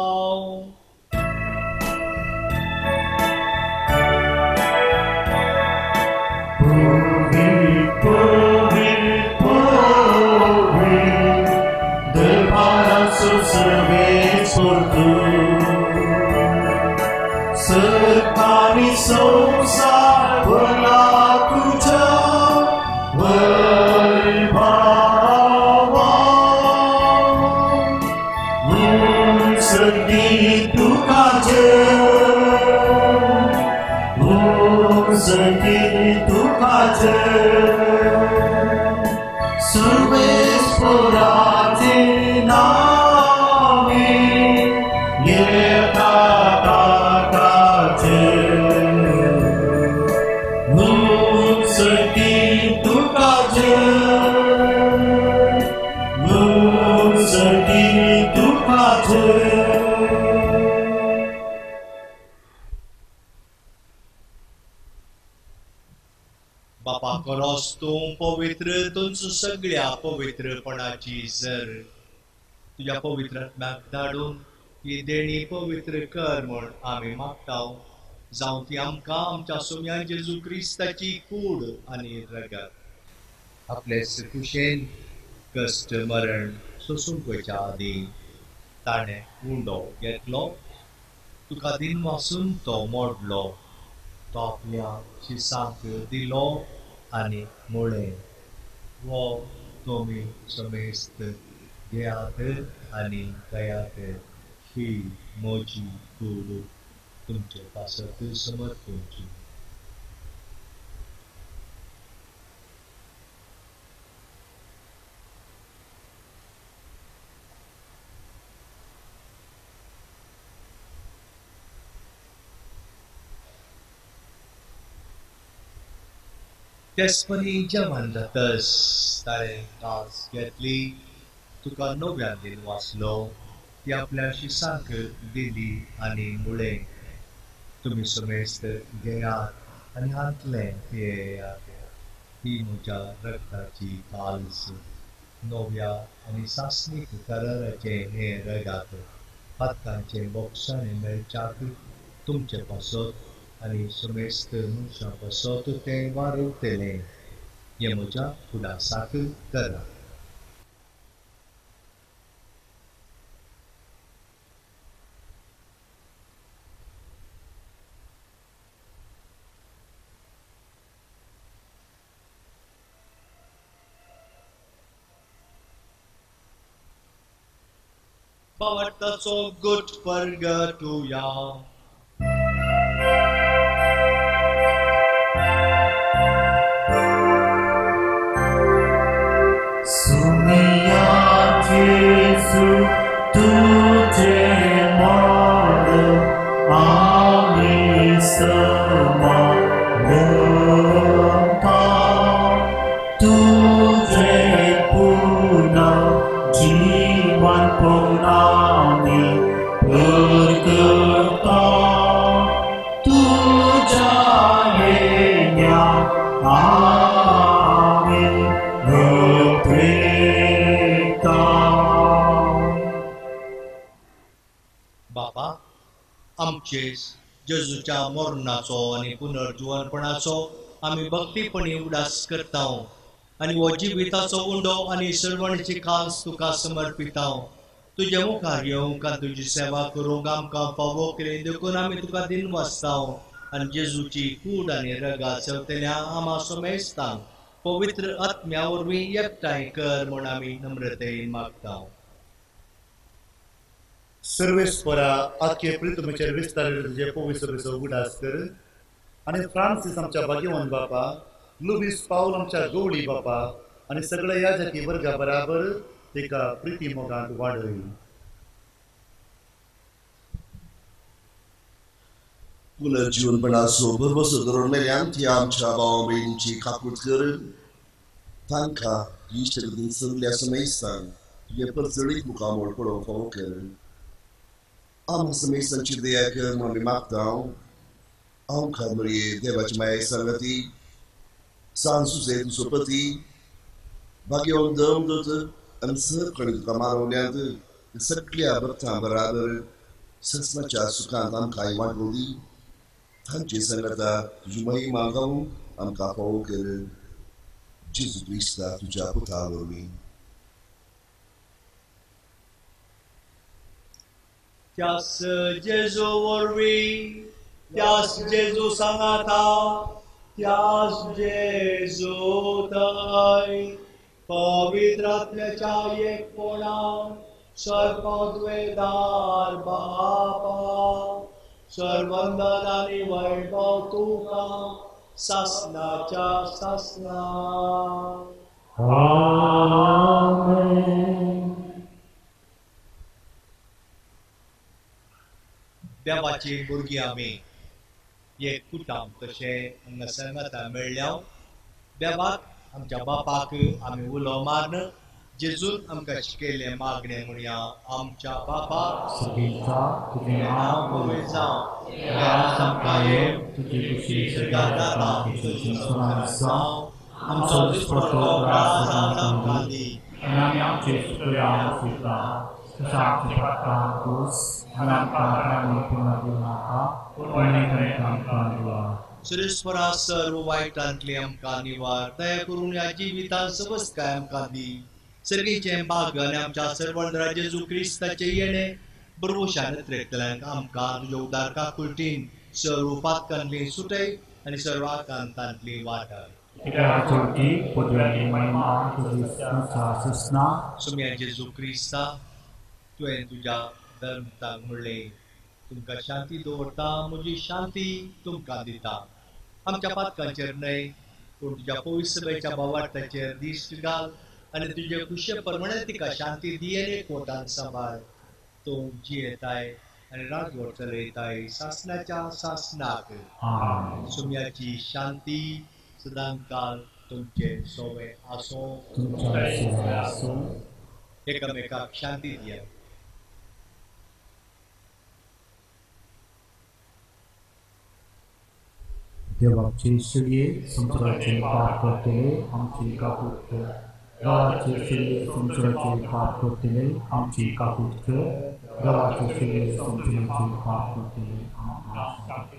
सरकारी संसार भरला तुझ्या वैभवान. सगळी तुका जय, सगळी तुका जय, सर्वेस्पराचे नामे येता ताका जय, मुसती तुका जय, मुसती तुका जय.
बापा करोस तूं पवित्र तुमचो सगळ्या पवित्रपणाची जर तुज्या पवित्र आत्म्याक धाडून ही देणी पवित्र कर म्हण आमी मागता, जावं ती आमकां आमच्या सोम्या जेजू क्रिस्ताची कूड आनी रगत. आपले कुशेन कश्ट मरण सोसूंक वयच्या आदीं ताणें उंडो घेतलो, तुका दिन वासून तो मोडलो, तो आपल्या शिसांक दिलो आनी म्हळें, हो तुमी समेस्त घेयात आनी खायात, ही म्हजी कूड तुमचे पासत समर्पूची. तेचपरी जेवण जातस ताणें कास घेतली, तुका नव्यान दिन वाचलो, ती आपल्या शिसांक दिली आनी म्हळें, तुमी समेस्त घेयात आनी हांतलें पियेयात, ही म्हज्या रगताची काल्स, नव्या आनी सासणीक कराराचें हें रगात, पातकांचें बोगसाणें मेळच्याक तुमचे पासत आनी समेस्त मनशां पासत तें वारवतलें, हें म्हज्या फुडासाक करा. भावार्थाचो गुट परगटुया.
सुनिया जेजू तुझे मोड आमी समानता, तुझे पुन्हा जीवन पुनामी परगटा, तुझ्या येण्या आमी प्रेता.
बाबा, आमचे जेजूच्या मरणाचो आनी पुनर्जिवनपणाचो आमी भक्तीपणी उडास करता आनी हो जिविताचो उंडो आनी सर्वणीची खास तुका समर्पिता. तुज्या मुखार येवंक आनी तुजी सेवा करूंक आमकां फावो केली देखून आमी तुका दिन वाचता आनी जेजूची कूड आनी रगात सेवतल्या आमा समेस्तांक पवित्र आत्म्या वरवीं एकठांय कर म्हूण आमी नम्रतेन मागता.
सर्वेस्परा आख्खे प्रितमेचेर विस्तार तुजे पवित्र उगडास कर आनी फ्रांसीस आमच्या भाग्यवान बापा, लुवीस पावल आमच्या गवळी बापा आनी सगळ्या याजकी वर्गा बराबर तेका प्रिती मोगांत वाडय.
पुनर्जीवनपणाचो भरवसो धरून मेल्यान ती आमच्या भाव भयणींची काकूट कर, तांकां इश्टगतीन सगल्या समेस्तांक तुजें परजळीत मुखामळ पळोवंक फावो कर. आमकां समेस्तांची दया कर म्हूण आमी मागता. आमकां मरये देवाची माये सांगाती सान सुसे तुजो पती भाग्यवंत दम दोत आनी सर तुका मारवल्यांत सगल्या भक्तां बराबर ससनाच्या सुखांत आमकां वांटो दी. तांचे सांगाता तुजी महिमा गावूंक आमकां फावो कर. जेजू क्रिस्ता तुज्या पुता वरवीं.
त्यास जेजू वरवीं, त्यास जेजू सांगाता, त्यास जेजू थंय पवित्र आत्म्याच्या एकपणान सर्वद्वेदार बापा, सर्वंदन आनी वैभव तुका सासनाच्या सासना.
आमेन.
देवाची भुरगीं आमी एक कुटाम तशें हांगा सांगाता मेळ्ळ्या. देवाक आमच्या बापाक आमी उलो मारन जेजून आमकां शिकयल्लें मागणें म्हणया. आमच्या बापा
सगळींचा तुजें नांव
पवित्र जावं,
तुजें राज आमकां येवं, तुजी खुशी सगळ्या जाता तशी संवसारांत जावं. आमचो दिसपट्टो ग्रास आज आमकां दी आनी आमी आमचे सुटया माफिता तशें आमच्या पात्रांक दोस आनी आमकां प्राणी पुन्हा दिवं नाका पूण आमकां दिवा.
सुरेश्वरा सर्व वायटांतली आमकां निवार, दया करून ह्या जिवितांत सवस्काय आमकां दी. सर्गीचें भाग आनी आमच्या सर्वंद्रा जेजू क्रिस्ताचें येणें बरवशान त्रेकतल्यांक आमकां तुज्या उदार काकुळटीन सर्व पातकांतली सुटय आनी सर्व आकांतांतली वाटाय. सुम्या जेजू क्रिस्ता, तुवें तुज्या धर्मताक म्हणलें, तुमकां शांती दवरता, म्हजी शांती तुमकां दिता. आमच्या पातकांचेर न्हय पूण तुज्या पवित्र सभेच्या भावार्थाचेर दिश्ट घाल आनी तुजे खुशे प्रमाणे तिका शांती दी आनी कोटान सांबाळ. तूं जियेताय आनी राजवट चलयताय सासनाच्या सासनाक. सुम्याची शांती सदांकाल तुमचे सोवे आसूं. एकामेकाक शांती दिया.
देवाचे शिडये संवसाराचे पाप करतले आमची काकूट कर. देवाचे शिडये संवसाराचे पाप करतले आमची काकूट कर. देवाचे शिडये संवसाराचे पाप करतले आमकां शांती दी.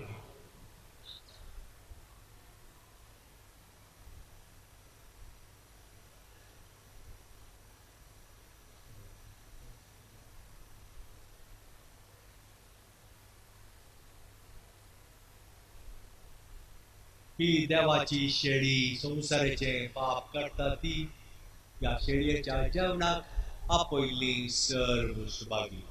ही देवाची शेळी संवसाराचे पाप काडटा ती ह्या शेळयेच्या जेवणाक आपयल्ली सर्व Subhagi.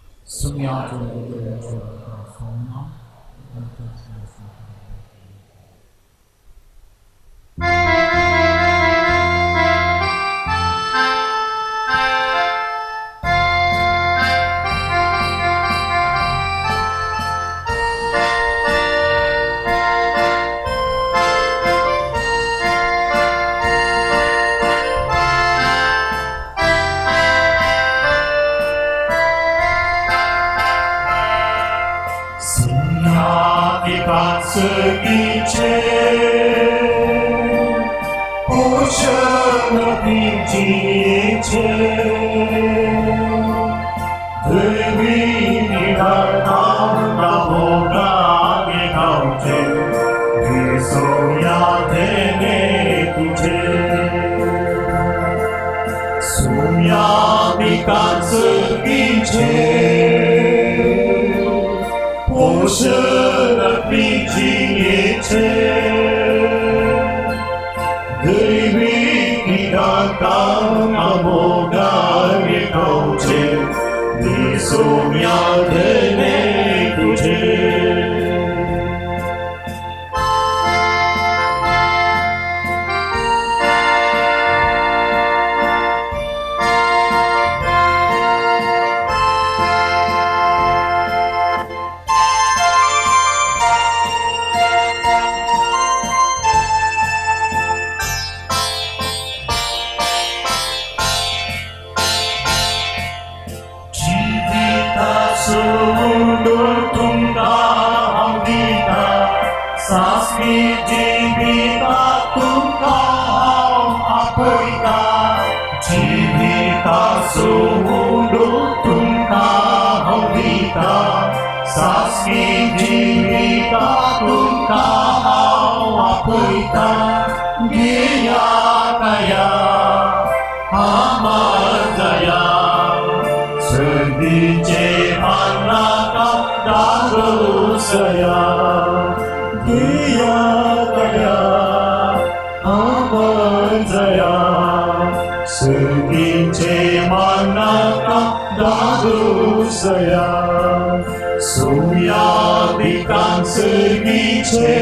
Suya di kanser giche.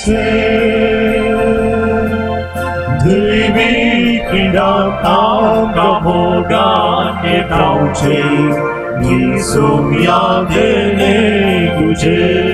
दैवी किड्याक आमकां मोगान निभावचे दिसूंक यादेने तुजे.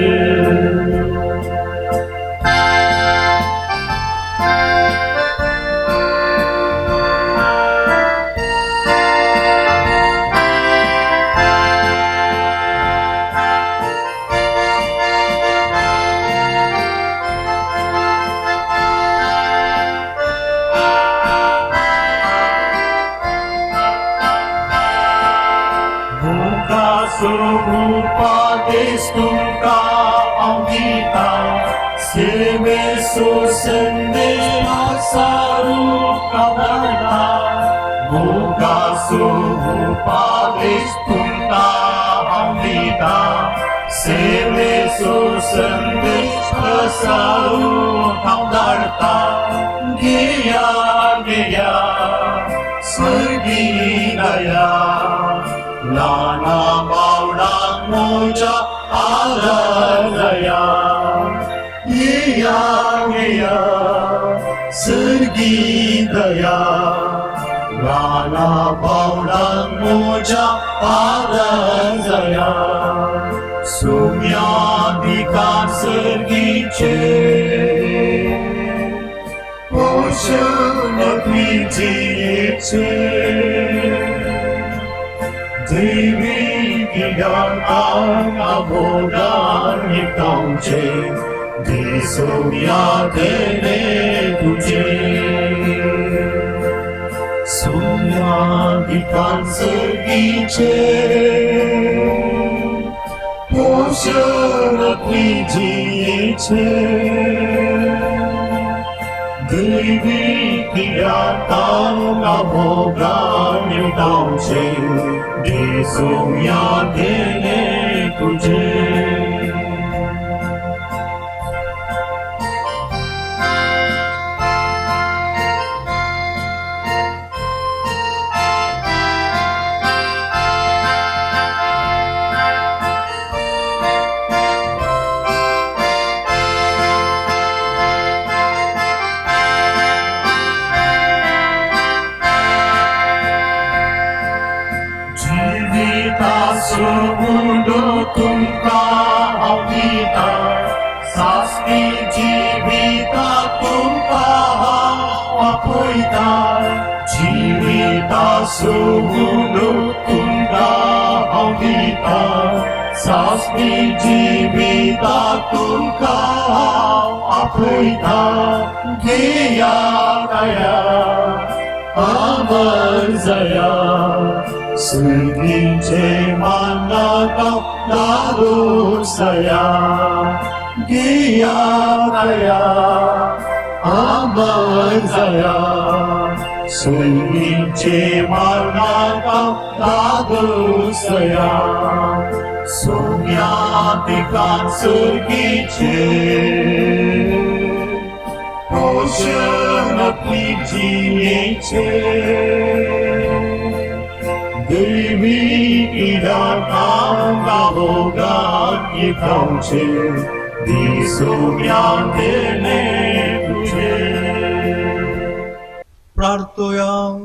प्रार्थोया.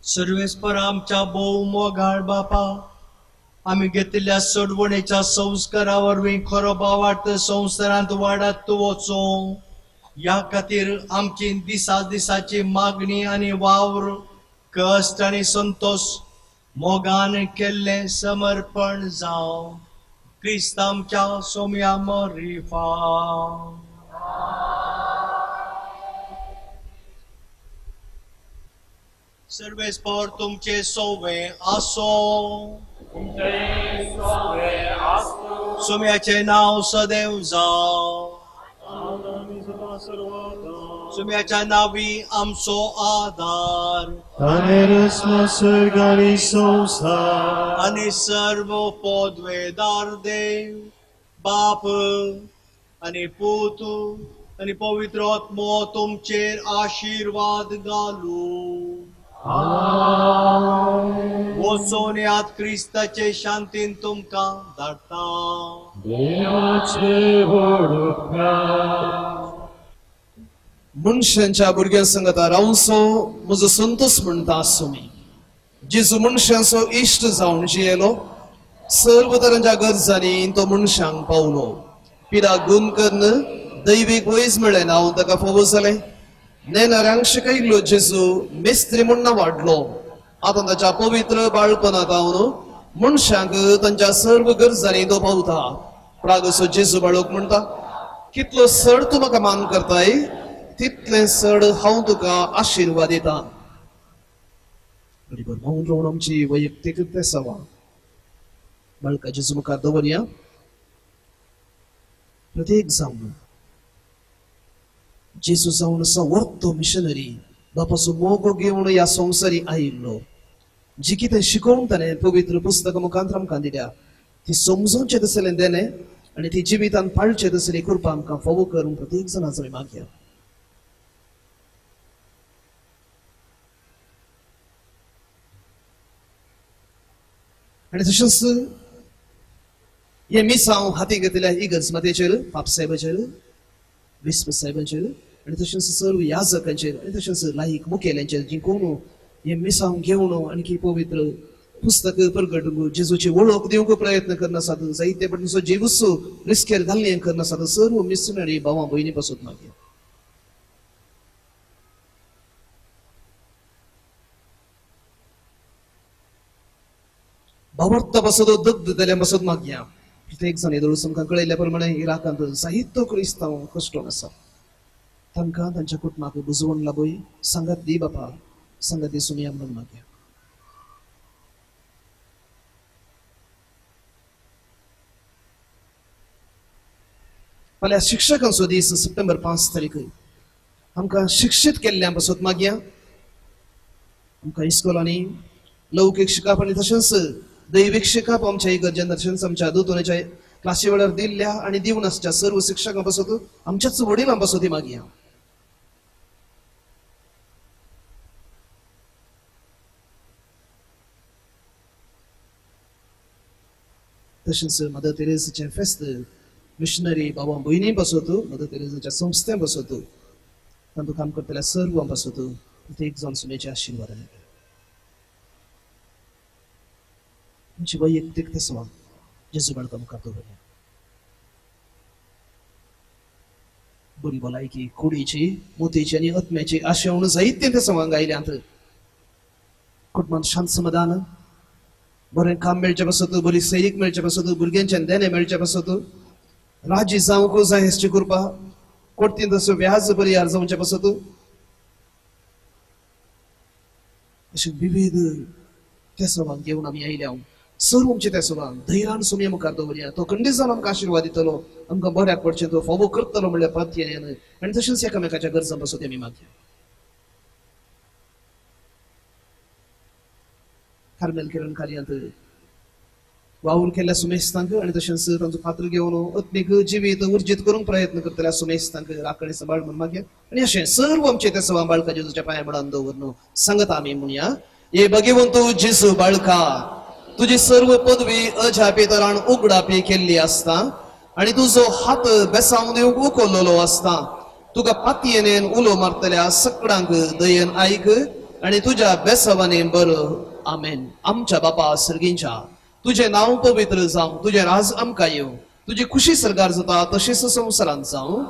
सर्वेस्पर आमच्या भोव मोगाळ बापा, आमी घेतिल्ल्या सोडवणेच्या संस्कारा वरवीं खरो भावार्थ संवसारांत वाडत वचूं ह्या खातीर आमची दिसा दिसाची मागणी आनी वावर, कश्ट आनी संतोश मोगान केल्लें समर्पण जावं. क्रिस्त आमच्या सोम्या मरिफा. सर्वेस्पर तुमचे सोवे आसो. सोम्याचें नांव सदैव जावं. सोम्याच्या नांवी आमचो आदार आनी सर्व पदवेदार देव बाप आनी पूत आनी पवित्र आत्मो तुमचेर आशिर्वाद घालूं. वचून याद क्रिस्ताचे शांतीन तुमकां धाडटा.
देवाचे व्हड उपकार.
मनशांच्या भुरग्यां संगता रावचो म्हजो संतोष म्हणटा आसूं. जेजू मनशांचो इश्ट जावन जियेलो, सर्व तरांच्या गरजांनी तो मनशांक पावलो. पिराक गुण कन्न दैवीक वैज मेळ्ळें नांव ताका फावो जालें. नेणाऱ्यांक शिकयल्लो जेजू मेस्त्री म्हूण वाडलो. आतां ताच्या पवित्र बाळपणांत हांव मनशांक तांच्या सर्व गरजांनी तो पावता. प्रागसो जेजू बाळक म्हणटा, कितलो सड तूं म्हाका मान करताय तितलें सड हांव तुका आशिर्वाद दिता. मौन रावन आमची वैयक्तीक तेसावा बाळका जेजू मुखार दवरया. प्रत्येक जावन जेजू जावन असो वर्तो मिशनरी बापाचो मोग घेवन ह्या संवसारी आयिल्लो. जी कितें शिकोवन ताणें पवित्र पुस्तक मुखांत आमकां दिल्या ती समजोवचें तसलें देणें आनी ती जिवितान पाळचें तसली कृपा आमकां फावो करून प्रत्येक जाणाचो आमी मागया. आनी तशेंच हे मिसांव हाती घेतल्या इगर्ज मातेचेर, पापसाहेबाचेर, विस्प साहेबांचेर आनी तशेंच सर्व याजकांचेर आनी तशेंच लायक मुखेल्यांचेर जी कोण हे मिसांव घेवन आणखी पवित्र पुस्तक प्रगटूंक जेजूची वळख दिवंक प्रयत्न करनासात, जायते पटनसो जिवूच रिस्केर घालणे करनासात सर्व मिशनरी भावा भयणी पासून मागीर. भावार्था पासत दग्ध जाल्या पासत मागया. प्रत्येक जाण येदोळ आमकां कळयल्ल्या प्रमाणे इराकांत जायतो क्रिस्तांव कश्टोन आसा. तांकां तांच्या कुटुंबाक बुजवण लाबय, सांगात दी बापा, सांगात दी सुमया म्हणून मागया. फाल्यां शिक्षकांचो दीस सप्टेंबर 5 तारीख आमकां शिक्षीत केल्ल्या पासत मागया. आमकां इस्कोलांनी लौकीक शिकप आनी तशेंच दैवीक शिकप आमच्या इगर्जेन तशेंच आमच्या दोतोराच्या क्लासी वेळार दिल्ल्या आनी दिवन आसच्या सर्व शिक्षकां पासत आमच्याच वडिलां पासत मागया. तशेंच मदर तेरेसाचें फेस्त मिशनरी बाबा भयणी पासत, मदर तेरेसाच्या संस्थ्यां पासत, तांतूं काम करतल्या सर्वां पासत प्रत्येक जावन सुनेचे आशिर्वाद. आमची वैयक्तीक तसवां जेजू बाळका मुखार दवरया. बरी भलायकी कुडीची, मोतीची आनी आत्म्याची आशेवण जायते तसवां गायल्यांत. कुटुंबांत शांत समाधान, बरें काम मेळचे पासत, बरी सैरीक मेळचे पासत, भुरग्यांच्यान देणें मेळचे पासत, राजी जावंक जाय हेची कृपा, कोर्तीन तसो व्याज परिहार जावचे पासत, अशें विविध तेसवांक घेवन आमी आयल्या. सर्व आमचे तेसवांक धैर्यान सुमये मुखार दवरया. तो खंडीत जावन आमकां आशिर्वाद दितलो, आमकां बऱ्याक पडचें तो फावो करतलो म्हणल्यार पातयेन आनी तशेंच एकामेकाच्या गरजां पासत आमी मागया. कार्मेल किरण कार्यांत वावर केल्ल्या सुमेस्तांक आनी तशेंच तांचो पात्र घेवन आत्मीक जिवीत उर्जीत करूंक प्रयत्न करतल्या सुमेस्तांक राखणे सांबाळ म्हूण मागया. आनी अशें सर्व आमचे तेसवां बाळका जेजूच्या पांया मुळान दवरून सांगता आमी म्हणया, हे भगवंत जेजू बाळका, तुजी सर्व पदवी अजापितरान उगडापी केल्ली आसता आनी तुजो हात बेसांव दिवंक उखल्लेलो आसता. तुका पातयेन उलो मारतल्या सकडांक दयेन आयक आनी तुज्या बेसावांनी बरो. आमेन. आमच्या बापा सर्गींच्या, तुजें नांव पवित्र जावं, तुजें राज आमकां येवं, तुजी खुशी सरकार जाता तशीच संवसारांत जावं.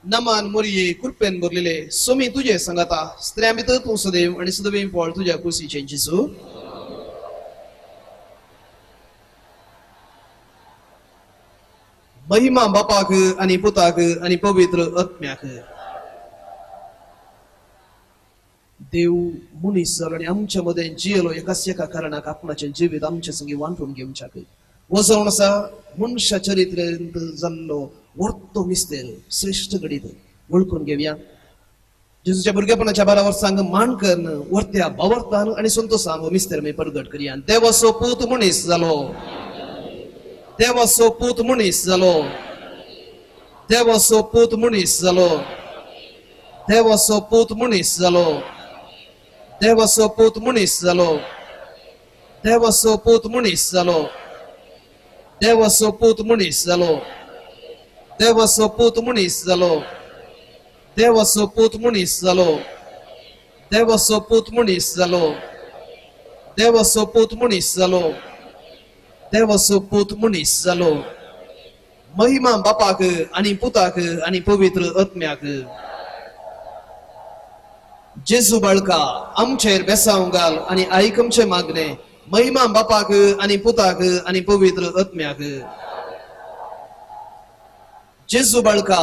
नमान मोरये कृपेन भरलेले सोमी तुजे सांगाता, स्त्रियां भितर तूं सदैव आनी सदैव फळ तुज्या कुशीचें जेजू. महिमा बापाक आनी पुताक आनी पवित्र आत्म्याक. देव मनीस जालो आनी आमच्या मदें जियेलो एकाच एका कारणाक आपणाचें जिवीत आमचे संगी वांटून घेवच्याक. हो जावन आसा मनशा चरित्रेंत जाल्लो वर्तो मिस्तेर श्रेश्ठ घडीत वळखून घेवया. जेजूच्या भुरगेपणाच्या 12 वर्सांक मान करून वर्त्या बावर्तान आनी संतोसान हो मिस्तेर आमी परगट करया. देवाचो पूत मनीस जालो. देवाचो पूत मनीस जालो, देवाचो पूत मनीस जालो, देवाचो पूत मनीस जालो, देवाचो पूत मनीस जालो, देवाचो पूत मनीस जालो, देवाचो पूत मनीस जालो, देवाचो पूत मनीस जालो, देवाचो पूत मनीस जालो, देवाचो पूत मनीस जालो, देवाचो पूत मनीस जालो, देवाचो पूत मनीस जालो। महिमा बापाक आनी पुताक आनी पवित्र आत्म्याक। जेजू बाळका आमचेर बेसांव घाल आनी आयक आमचें मागणें। महिमा बापाक आनी पुताक आनी पवित्र आत्म्याक। जेजू बाळका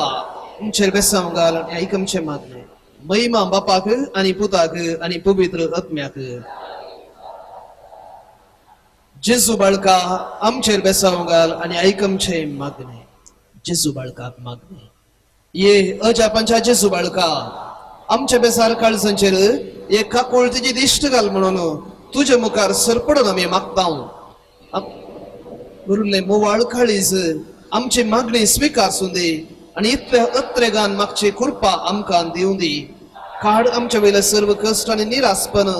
आमचेर बेसांव घाल आनी आयक आमचें मागणें। महिमा बापाक आनी पुताक आनी पवित्र आत्म्याक। जेजू बाळका आमचेर बेसांव घाल आनी आयक आमचें मागणें। जेजू बाळकाक मागणें। ये अजापांच्या जेजू बाळका आमच्या बेसार काळजांचेर एक काकुळतीची दिश्ट घाल म्हणून तुजे मुखार सरपडून आमी मागता। उरलें मोवाळ काळीज आमची मागणी स्विकार दी आनी इतल्या अत्रेगान मागची कृपा आमकां दिवं दी। काड आमच्या वयले सर्व कश्ट आनी निरासपण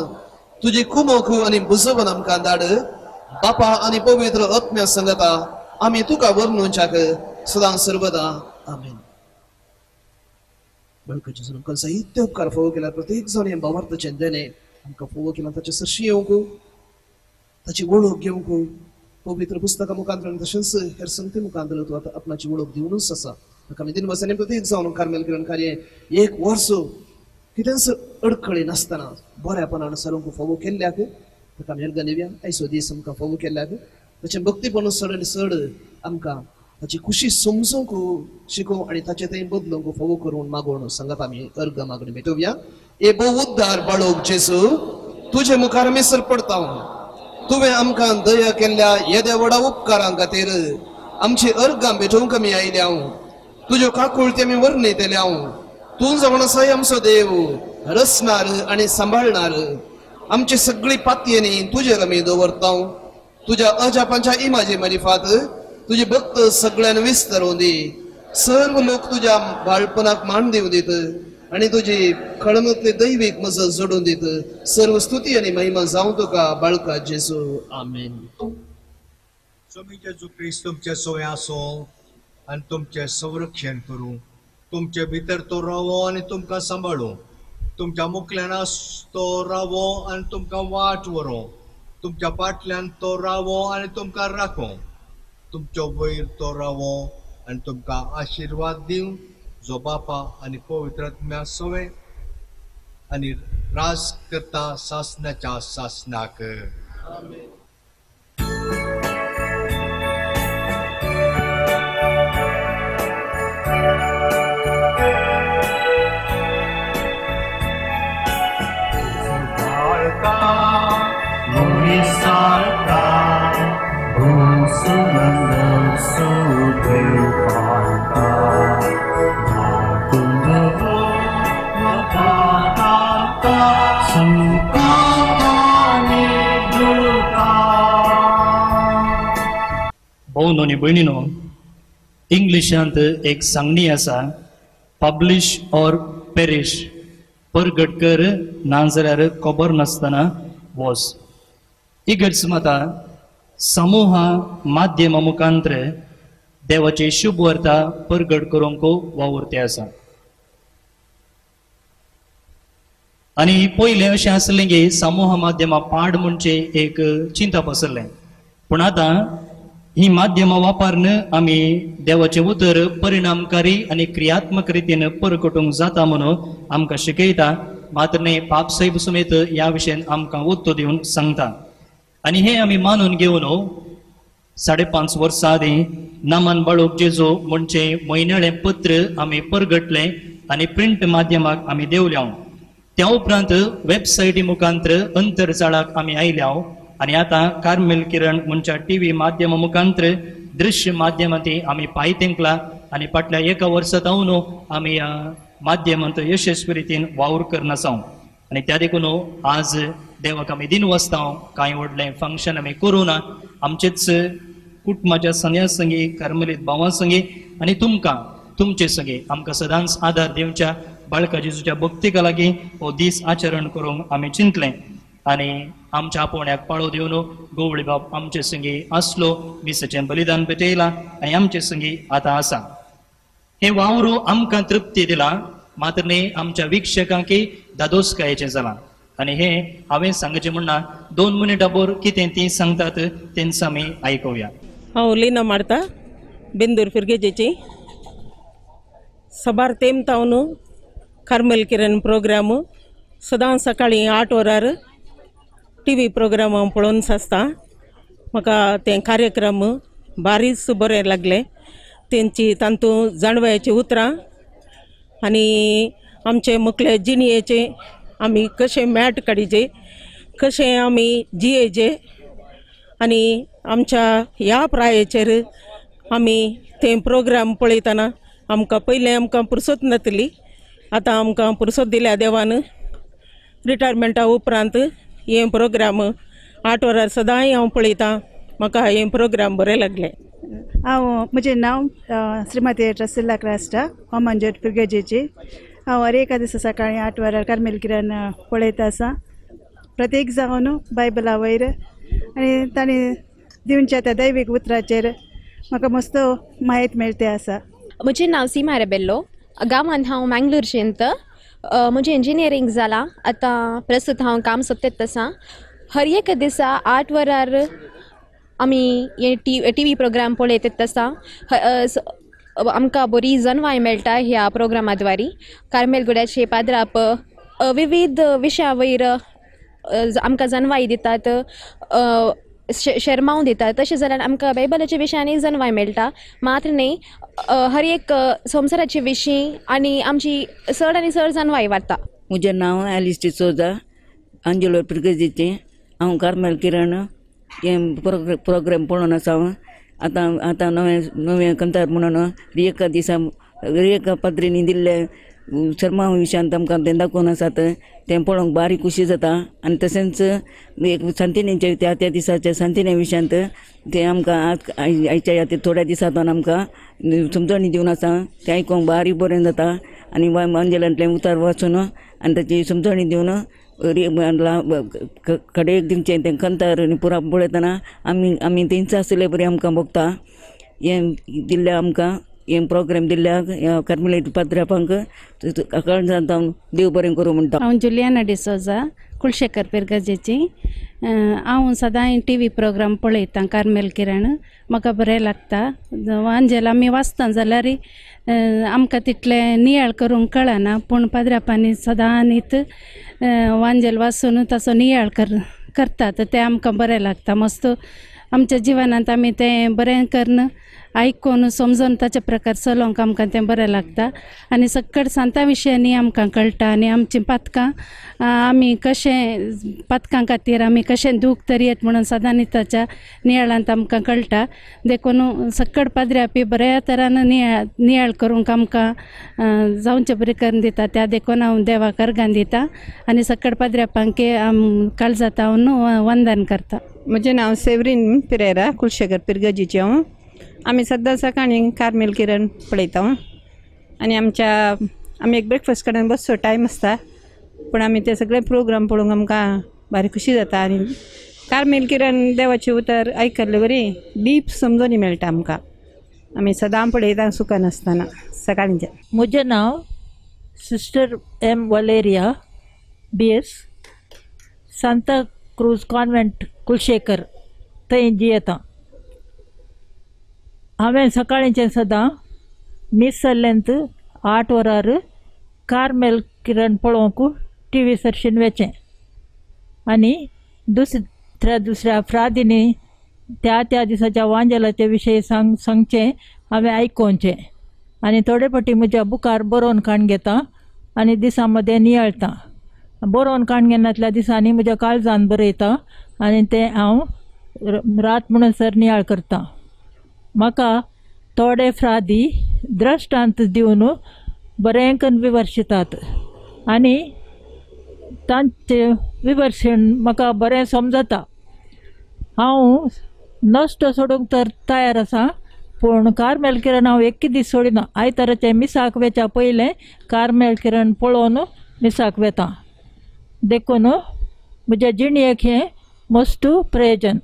तुजी कुमोख आनी बुजोवन आमकां धाड। बापा आनी पवित्र आत्म्या संगता आमी तुका वर्णुच्याक सदां सर्वदा आमेन। बळकचे आमकां जायते उपकार फोव केला। प्रत्येक जाण हें भावार्थाचें देणें आमकां फोव केला। ताचे सरशी येवंक, ताची वळख घेवंक पवित्र पुस्तकां मुखांतल्यान तशेंच हेर संगती मुखांतल्यान तूं आतां आपणाची वळख दिवनूच आसा। ताका आमी दिनवासांनी प्रत्येक जावन कार्मेल किरण कार्य एक वर्स कितेंच अडखळी नासतना बऱ्यापणान सरूंक फोव केल्ल्याक ताका आमी अर्गां दिवया। आयचो दीस आमकां फोव केल्ल्याक ताचें भक्तीपण चड आनी चड आमकां ताची खुशी समजूंक शिकोवंक आनी ताचे थंय बदलूंक फोव करून मागोवन सांगत आमी अर्गां मागणी भेटोवया। ए भोव उद्धार बाळोक जेजू तुजे मुखार आमी सरपडता। तुवें आमकां दया केल्ल्या येद्या व्हडा उपकारां खातीर आमची अर्गां भेटोवंक आमी आयल्या। तुज्यो काकुळती आमी वर्णयतल्या। तूं जावन आसाय आमचो देव, रचणार आनी सांबाळणार। आमची सगळी पातयेनी तुजेर आमी दवरता। तुज्या अजापांच्या इमाजी मारिफात तुजी भक्त सगळ्यान विस्तारून दी। सर्व लोक तुज्या बाळपणाक मान दिवं दीत आनी तुजी खळमतली दैवीक मजत जोडून दीत। सर्व स्तुती आनी महिमा जावं तुका बाळका जेजू। आमेन।
स्वामी जेजू क्रिस्त तुमचे सोय आसूं आनी तुमचें संरक्षण करूं। तुमचे भितर तो रावो आनी तुमकां सांबाळूं। तुमच्या मुखल्यान तो रावो आनी तुमकां वाट व्हरूं। तुमच्या फाटल्यान तो रावो आनी तुमकां राखूं। तुमचो वयर तो रावो आनी तुमकां आशिर्वाद दिवं, जो बापा आनी पवित्र आत्म्या सवे आनी राज करता सासनाच्या सासनाक।
भावनो आनी भयणीनो, इंग्लिशांत एक सांगणी आसा, पब्लिश ऑर पेरिश, परगट कर नाजाल्यार खबर नासतना वच। इगर्ज माता समूह माध्यमा मुखांत्र देवाची शुभ वार्ता परगट करूंक वावुरते आसा। आनी पयलें अशें आसलें की समूह माध्यमां पाड म्हणचे एक चिंतप आसलें, पूण आतां ही माध्यमां वापरून आमी देवाचें उतर परिणामकारी आनी क्रियात्मक रितीन परगटूंक जाता म्हणून आमकां शिकयता। मात्र न्ही पाप साहेब समेत ह्या विशयान आमकां उत्तो दिवन सांगता। आनी हें आमी मानून घेवन 5.5 वर्सां आदीं नामान बाळूक जेजू म्हणचें म्हयन्याळें पत्र आमी परगटलें आनी प्रिंट माध्यमाक आमी देवल्या। त्या उपरांत वेबसायटी मुखांत्र अंतर्जाळाक आमी आयल्या आनी आतां कार्मेल किरण म्हणच्या टीव्ही माध्यमा मुखांत्र दृश्य माध्यमांत आमी पांय तेंकला आनी फाटल्या एका वर्सा जावन आमी ह्या माध्यमांत यशस्वी रितीन वावर करना आसा। आनी त्या देखून आज देवाक आमी दिनवासता। कांय व्हडलें फंक्शन आमी करूं ना, आमचेच कुटुंबाच्या संग्या संगी कार्मेलीत भावां संगी आनी तुमकां तुमचे संगी आमकां सदांच आदार दिवच्या बाळका जेजूच्या भक्तीका लागीं हो दीस आचरण करूंक आमी चिंतलें आनी आमच्या आपोवण्याक पाळो दिवन गोवळी बाब आमचे संगी आसलो, मिसाचें बलिदान भेटयलां आनी आमचे संगी आतां आसा. हें वावरू आमकां तृप्ती दिला मात्र न्ही आमच्या वीक्षकांकी दादोसकायेचें जालां. आनी हें हांवें सांगचें म्हणना, 2 मिनटां बोर कितें ती सांगतात तेंच आमी आयकुया.
हांव लिना मारता बेंदूर फिरगेजेची. सबार तेम तावन कार्मेल किरण प्रोग्राम सदां सकाळीं 8 वरार टी व्ही प्रोग्राम हांव पळोवन आसता. म्हाका तें कार्यक्रम बारीच बरें लागलें. तेंची तातूंत जाणवयाची उतरां आनी आमचे मुखले जिणयेचे आमी कशें मॅट काडीचे, कशें आमी जियेचे आनी आमच्या ह्या प्रायेचेर आमी तें प्रोग्राम पळयतना आमकां पयलें आमकां पुरसत नातली, आतां आमकां पुरसत दिल्या देवान. रिटायरमेंटा उपरांत हें प्रोग्राम 8 वरार सदांय हांव पळयतां. म्हाका हें प्रोग्राम बरें लागलें.
हांव म्हजें नांव श्रीमती ड्रसिल्ला क्रास्टा, हांव मंजूर पिरगेजेची. हांव हर एका दिसा सकाळीं 8 वरार कार्मेल किरण पळयता आसा. प्रत्येक जावन बायबला वयर आनी तांणी दिवच्या त्या दैवीक उतराचेर म्हाका मस्त म्हायती मेळटे आसा.
म्हजें नांव सीमा रेबेल्लो. गांवांत हांव मँगलोरचेंत. म्हजें इंजिनियरींग जालां. आतां प्रस्तूत हांव काम सोदतात आसा. हर एक दिसा 8 वरार आमी हे टी व्ही प्रोग्राम पळयतात आसा. आमकां बरी जनवाय मेळटा ह्या प्रोग्रामा द्वारी. कार्मेल गुड्याचे पाद्राप विविध विशया वयर आमकां जनवाय दितात, शेरमांव दितात. तशें जाल्यार आमकां बायबलाच्या विशयांनी जनवाय मेळटा. मात्र न्ही हर एक संवसाराचे विशीं आनी आमची चड आनी चड जनवाय वाडटा.
म्हजें नांव एलिस डिसोजा, अंजलो पिरगेजीचें. हांव कार्मेल किरण हें प्रोग्राम पळोवन आसा. हांव आतां आतां नवें नवें कंतार म्हणून एका दिसा एका पाद्रींनी दिल्ले शर्मा विशयांत आमकां तें दाखोवन आसात. तें पळोवंक बारीक खुशी जाता. आनी तशेंच एक सांतिनेचे त्या त्या दिसाच्या सांतिने विशयांत तें आमकां आज आयच्या ह्या थोड्या दिसांतून आमकां समजणी दिवन आसा. तें आयकूंक बारीक बरें जाता आनी अंजलांतलें उतार वाचून आनी ताची समजणी दिवन कडेक दिवचें तें कंतार आनी पुरा पळयतना आमी आमी तेंच आसले बरें आमकां भोगता. हें दिल्ल्या आमकां हें प्रोग्राम दिल्ल्या ह्या कार्मेलीट पाद्रापांक काळजांत देव बरें करूं म्हणटा.
हांव जुलियाना डिसोजा, कुलशेखर पिरगजेची. हांव सदांय टी व्ही प्रोग्राम पळयतां कार्मेल किरण. म्हाका बरें लागता. वांजेल आमी वाचता जाल्यार आमकां तितलें नियाळ करूंक कळना, पूण पाद्रापांनी सदांनीत वांजेल वाचून ताचो नियाळ करतात. तें आमकां बरें लागता. मस्त आमच्या जिवनांत आमी तें बरें करून आयकून समजून ताच्या प्रकार चलोवंक आमकां तें बरें लागता. आनी सकट सांता विशयांनी आमकां कळटा आनी आमचीं पातकां आमी कशें पातकां खातीर आमी कशें दूख तरी येत म्हणून सदांनी ताच्या नियाळांत आमकां कळटा. देखून सकट पाद्र्यापी बऱ्या तरान नियाळ करूंक आमकां जावचे बरें करून दिता. त्या देखून हांव देवाक अर्गां दिता आनी सकट पाद्र्यापांक काळजांत हांव वंदन करता.
म्हजें नांव सेवरीन पिरेरा, कुलशेखर पिरगजीचें. हांव आमी सद्दां सकाळीं कार्मेल किरण पळयता आनी आमच्या आमी एक ब्रेकफास्ट कडेन बसचो टायम आसता, पूण आमी ते सगळे प्रोग्राम पळोवंक आमकां भारी खुशी जाता. आनी कार्मेल किरण देवाचें उतर आयकल्ले बरी डीप समजणी मेळटा आमकां. आमी सदां पळयता सुकनासतना सकाळचें.
म्हजें नांव sister M Valeria, B S, Santa Cruz convent Kulshekar थंय जियेता. हांवें सकाळींचें सदां मीस जाल्ल्यांत 8 वरार कार्मेल किरण पळोवंक टी व्ही सरशीन वेचें आनी दुसऱ्या दुसऱ्या फ्रादिनी त्या त्या दिसाच्या वांजेलाचे विशय सांगचें हांवें आयकोवचें आनी थोडे फावटी म्हज्या बुकार बरोवन काडून घेता आनी दिसा मदें नियाळटा. बरोवन काडून घेनातल्या दिसांनी म्हज्या काळजान बरयता आनी तें हांव रात म्हणसर नियाळ करता. म्हाका थोडे फ्रादी द्रश्टांत दिवन बरें करून विवर्शितात आनी तांचें विवर्शन म्हाका बरें समजता. हांव नश्ट सोडूंक तर तयार आसा, पूण कार्मेल किरण हांव एक दीस सोडिना. आयताराचें मिसाक वेच्या पयलें कार्मेल किरण पळोवन मिसाक वेता. देखून म्हज्या जिणेक हें मस्त प्रयोजन.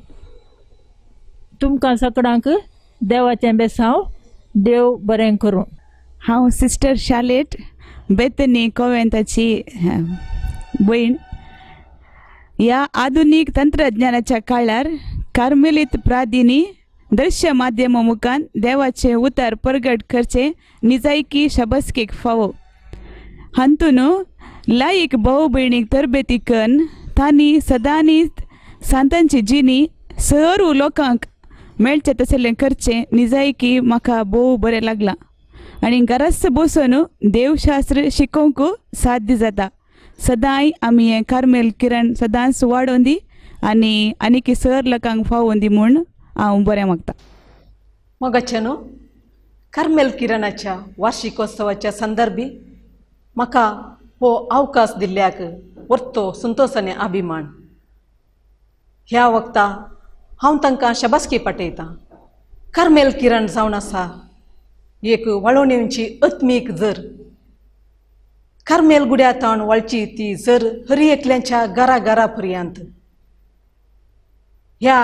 तुमकां सगळ्यांक देवाचें बेसांव, देव बरें करूं.
हांव सिस्टर शालेट बेतनी कोवेंताची भयण. ह्या आधुनीक तंत्रज्ञानाच्या काळार कार्मेलीत प्रादिनी दृश्य माध्यमा मुखान देवाचें उतर परगट करचें निजायकी शाबासकेक फावो. हातून लायक भाव भयणीक तरबेती कन्न तांणी सदांनीच सांतांची जिणी सर्व लोकांक मेळचें तसलें करचें निजायकी म्हाका भोव बरें लागलां आनी घराच बसून देवशास्त्र शिकोवंक साध्य जाता. सदांय आमी हें कार्मेल किरण सदांच वाडोवन दी आनी आनीक सर लोकांक फावोवन दी म्हूण हांव बरें मागता.
मोगाचे न्हू कार्मेल किरणाच्या वार्षिकोत्सवाच्या संदर्भी म्हाका हो अवकाश दिल्ल्याक वर्तो संतोश आनी अभिमान. ह्या वखता हांव तांकां शाबासकी पाठयतां. कार्मेल किरण जावन आसा एक वाळोवणेची आत्मीक जर. कार्मेल गुड्या ताण वळची ती जर हरी एकल्यांच्या घरा घरा पर्यंत. ह्या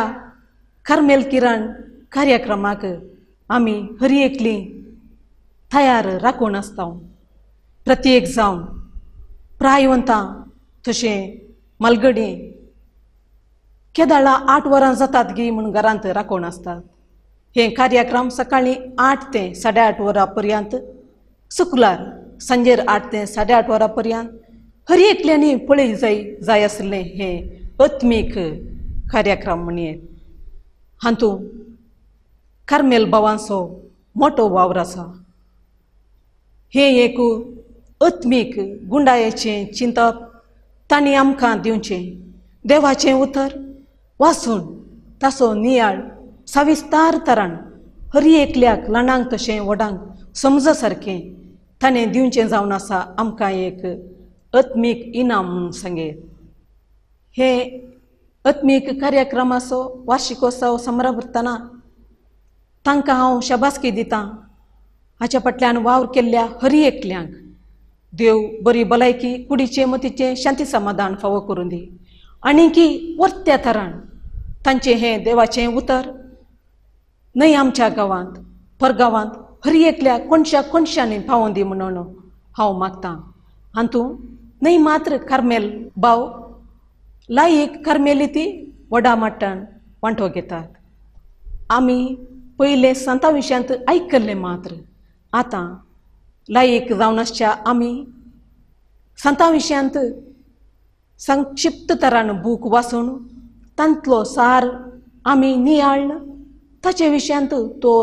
कार्मेल किरण कार्यक्रमाक आमी हरी एकली तयार राखून आसता. प्रत्येक जावन प्रायवंतां तशें मालगडी केदाळा 8 वरां जातात गी म्हूण घरांत राखून आसतात. हे कार्यक्रम सकाळीं 8 ते 8:30 वरां पर्यंत, शुक्रार सांजेर 8 ते 8:30 वरां पर्यंत हर एकल्यांनी पळय जाय जाय आसलें हें आत्मीक कार्यक्रम म्हणयेत. हातूंत कार्मेल भावांचो मोटो वावर आसा. हें एक आत्मीक गुंडायेचें चिंतप तांणी आमकां दिवचें. देवाचें उतर वाचून ताचो नियाळ सविस्तार तरान हर एकल्याक ल्हानांक तशें व्हडांक समज सारकें ताणें दिवचें जावन आसा आमकां एक आत्मीक इनाम म्हूण सांगेत. हे आत्मीक कार्यक्रमाचो वार्षिकोत्सव समारंभतना तांकां हांव शाबासकी दितां. हाच्या फाटल्यान वावर केल्ल्या हर एकल्यांक देव बरी भलायकी, कुडीचें मतीचें शांती समाधान फावो करून दी आनी की वर्त्या तरान तांचें हें देवाचें उतर न्हय आमच्या गांवांत परगांवांत हर एकल्या कोणश्या कोणश्यांनी पावोवन दी म्हणून हांव मागतां. हातूंत न्हय मात्र कार्मेल भाव लायक कार्मेली ती व्हडा मट्टान वांटो घेतात. आमी पयले सांता विशयांत आयकल्लें मात्र आतां लायक जावन आसच्या आमी सांता विशयांत संक्षिप्त तरान बूक वाचून तांतलो सार आमी नियाळ ताचे विशयांत तो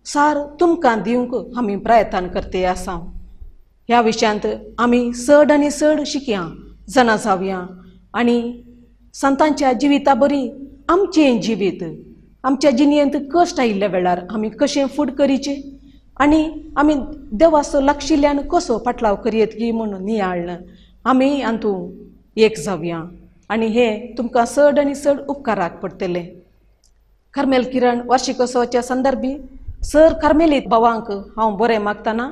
सार तुमकां दिवंक आमी प्रयत्न करते आसा. ह्या विशयांत आमी चड आनी चड शिकया, जाणा जावया आनी संतांच्या जिविता बरी आमचें जिवीत आमच्या जिणेंत कश्ट आयिल्ल्या वेळार आमी कशें फूड करीचें आनी आमी देवाचो लागशिल्ल्यान कसो पाटलाव करयेत की म्हूण नियाळ्ळ आमी हातूंत एक जावया आनी हे तुमकां चड आनी चड उपकाराक पडटलें. कार्मेल किरण वार्षिकोत्सवाच्या संदर्भी सर कार्मेलीत भावांक हांव बरें मागतना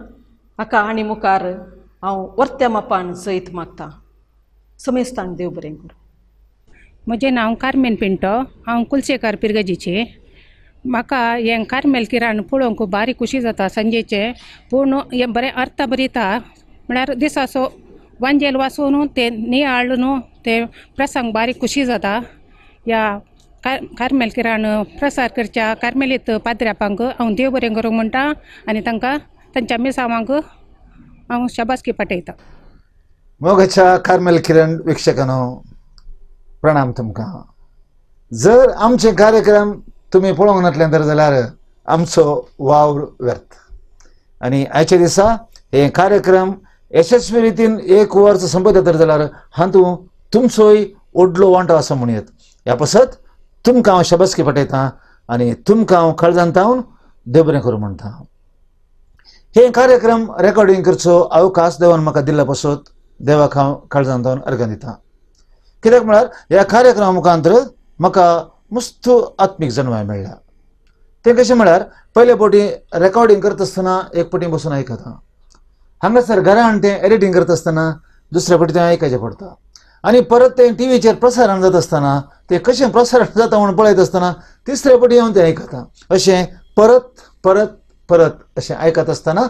हाका आनी मुखार हांव वर्त्या मापान जैत मागता. समेस्तांक देव बरें करूं.
म्हजें नांव कार्मेन पिंटो, हांव कुलशेकार पिरगजीची. म्हाका हें कार्मेल किरण पळोवंक बारीक खुशी जाता सांजेचें, पूण हें बरें अर्थ बरयता म्हळ्यार दिसाचो वांजेल वाचून तें नियाळ न्हू तें प्रसंग बारीक खुशी जाता. ह्या कार्मेल किरण प्रसार करच्या कार्मेलीत पाद्र्यापांक हांव देव बरें करूंक म्हणटा आनी तांकां तांच्या मिसावांक हांव शाबासकी पाठयता.
मोगाच्या कार्मेल किरण वीक्षकांनो प्रणाम तुमकां. जर आमचे कार्यक्रम तुमी पळोवंक नासले तर जाल्यार आमचो वावर व्यर्थ. आनी आयच्या दिसा हे कार्यक्रम यशस्वी रितीन एक वर्स संपयता तर जाल्यार हातूंत तुमचोय व्हडलो वांटो आसा म्हणूं येत. ह्या पासत तुमकां हांव शाबासकी पाठयतां आनी तुमकां हांव काळजांत देव बरें करूं म्हणटा. हे कार्यक्रम रेकॉर्डिंग करचो अवकाश देवान म्हाका दिल्ल्या पासत देवाक हांव काळजांत अर्घां दिता. कित्याक म्हळ्यार ह्या कार्यक्रमा मुखांतर म्हाका मस्त आत्मीक जाणवाय मेळ्ळ्या. तें कशें म्हळ्यार पयले फावटी रेकॉर्डिंग करता आसतना एक फावटी बसून आयकता, हांगासर घरान तें एडिटींग करता आसतना दुसऱ्या फावटी तें आयकचें पडटा आनी परत तें टिवीचेर प्रसारण जाता आसतना तें कशें प्रसारण जाता म्हूण पळयत आसतना तिसऱ्या फावटी हांव तें आयकता. अशें परत परत परत अशें आयकत आसतना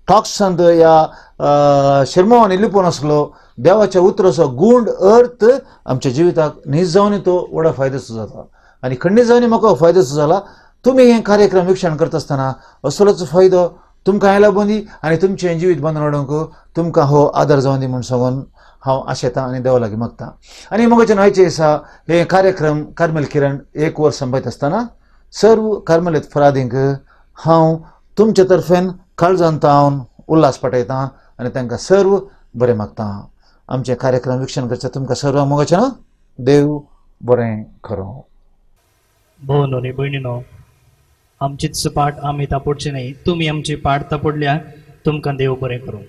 टॉक्सांत ह्या शिरमांवांनी लिपून आसलो देवाच्या उतराचो गूण अर्थ आमच्या जिविताक न्हीज जावन तो व्हडा फायद्याचो जाता आनी खंडीत जावन म्हाका फायद्याचो जाला. तुमी हे कार्यक्रम वीक्षण करता आसतना असलोच फायदो तुमकां आयला बंदी आनी तुमचें जिवीत बांदून वाडोवंक तुमकां हो आदार जावन दी म्हूण सांगून हांव आशेतां आनी देवा लागीं मागता. आनी म्हज्या न्हयचें आसा हे कार्यक्रम कार्मेल किरण एक वर्स संपयत आसतना सर्व कार्मेलीत फरादींक हांव तुमचे तर्फेन काळजांत हांव उल्हास पाठयतां आनी तांकां सर्व बरें मागता. आमचे कार्यक्रम वीक्षण करचें तुमकां सर्व मोगाचें ना देव बरें करूं.
भोवनो न्ही भयणीनो, आमचीच पाट आमी तापोडची न्ही, तुमी आमची पाट तापोडल्या, तुमकां देव बरें करूं.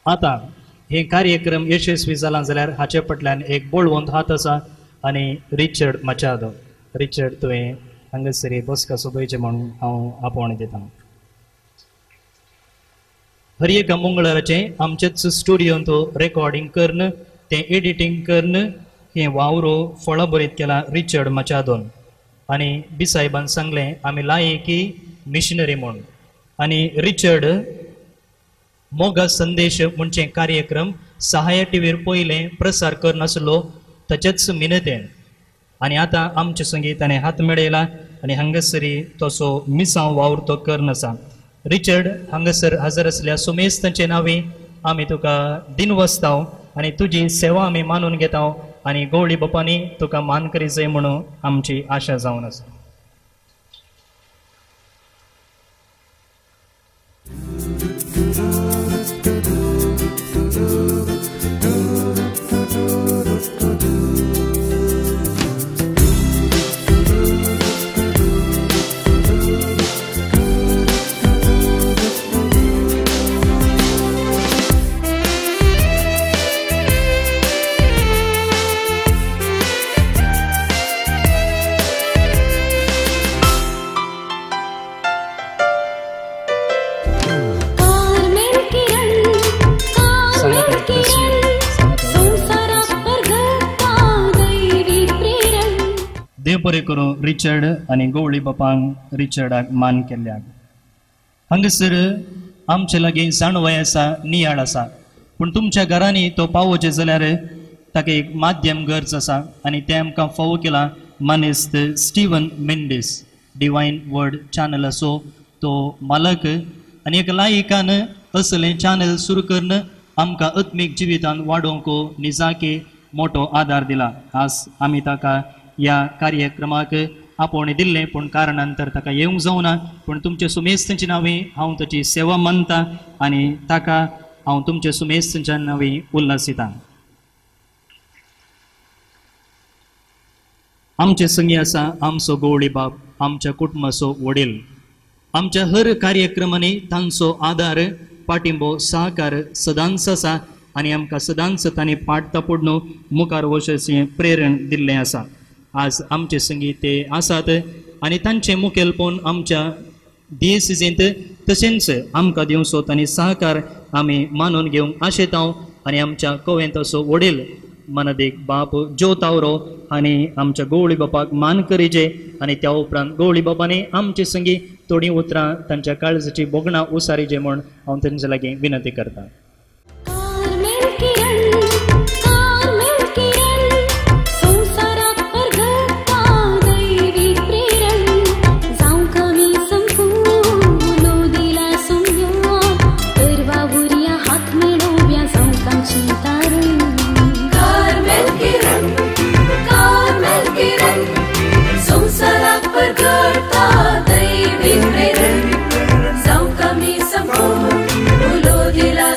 आतां हे कार्यक्रम यशस्वी जाला जाल्यार हाचे फाटल्यान एक बळवंत हात आसा आनी रिचर्ड मचादो. रिचर्ड, तुवें हांगासर बसका सोबयचें म्हणून हांव आपोवणें दितां. हर एका मंगळाराचें आमचेच स्टुडियोंत रेकॉर्डिंग करून तें एडिटींग करून हें वावरो फळाभरीत केला रिचर्ड मचादोन. आनी बिसायबान सांगलें आमी लायकी मिशनरी म्हूण. आनी रिचर्ड मोगा संदेश म्हणचे कार्यक्रम सहाय टिवीर पयलें प्रसार करनासलो ताचेच मिनतेन आनी आतां आमचे संगीत ताणें हात मेळयला आनी हांगासरी तसो मिसांव वावर तो करनासा. रिचर्ड हांगासर हजर आसल्या सुमेश तांचे नांवी आमी तुका दिनवासताव आनी तुजी सेवा आमी मानून घेताव आनी गवळी बापांनी तुका मान करी जाय म्हणून आमची आशा जावन आसा. देव बरें करूं रिचर्ड आनी गवळी बापांक रिचर्डाक मान केल्ल्याक. हांगासर आमचे लागीं जाणवाय आसा, नियाळ आसा, पूण तुमच्या घरांनी तो पावोवचें जाल्यार ताका एक माध्यम गरज आसा आनी तें आमकां फावो केलां मानेस्त स्टीवन मेंडीस, डिवायन वर्ड चॅनलाचो तो मालक आनी एक लायकान असलें चॅनल सुरू करून आमकां आत्मीक जिवितान वाडोवंक निजाके मोटो आदार दिला. आज आमी ताका ह्या कार्यक्रमाक आपोवणें दिल्लें पूण कारणान तर ताका येवंक जावना, पूण तुमचे सुमेस्तांची नांवी हांव ताची सेवा मानता आनी ताका हांव तुमचे सुमेस्तांच्या नांवी उल्हासितां. आमचे संगी आसा आमचो गवळी बाप, आमच्या कुटुंबाचो वडील. आमच्या हर कार्यक्रमांनी तांचो आदार, पाठिंबो, सहकार सदांच आसा आनी आमकां सदांच तांणी पाट तापोडून मुखार वचचें प्रेरण दिल्लें आसा. आज आमचे संगी ते आसात आनी तांचें मुखेलपण आमच्या डिएसीसींत तशेंच आमकां दिवचो तांणी सहकार आमी मानून घेवंक आशेतांव आनी आमच्या कोवेंताचो वडील मनादीक बाप ज्यो तावरो आनी आमच्या गवळी बापाक मान करीचे आनी त्या उपरांत गवळी बापांनी आमचे संगी थोडीं उतरां तांच्या काळजाची भोगणां उसारीचे म्हूण हांव तांचे लागीं विनंती करतां.
दैवी प्रेरण जावं कमी संपूर्ण उलो दिला.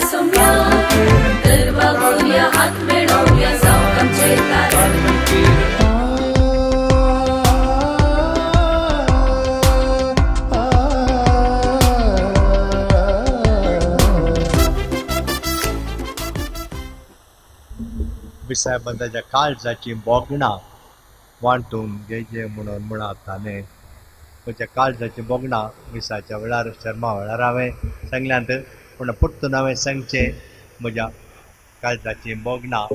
सायबान ताच्या काळजाची बोगणां वांटून घेवचें म्हणून म्हणात न्ही. म्हज्या काळजाची बोगणां मिसाच्या वेळार शर्मा वेळार हांवें सांगल्यांत, पूण परतून हांवें सांगचें म्हज्या काळजाची बोगणां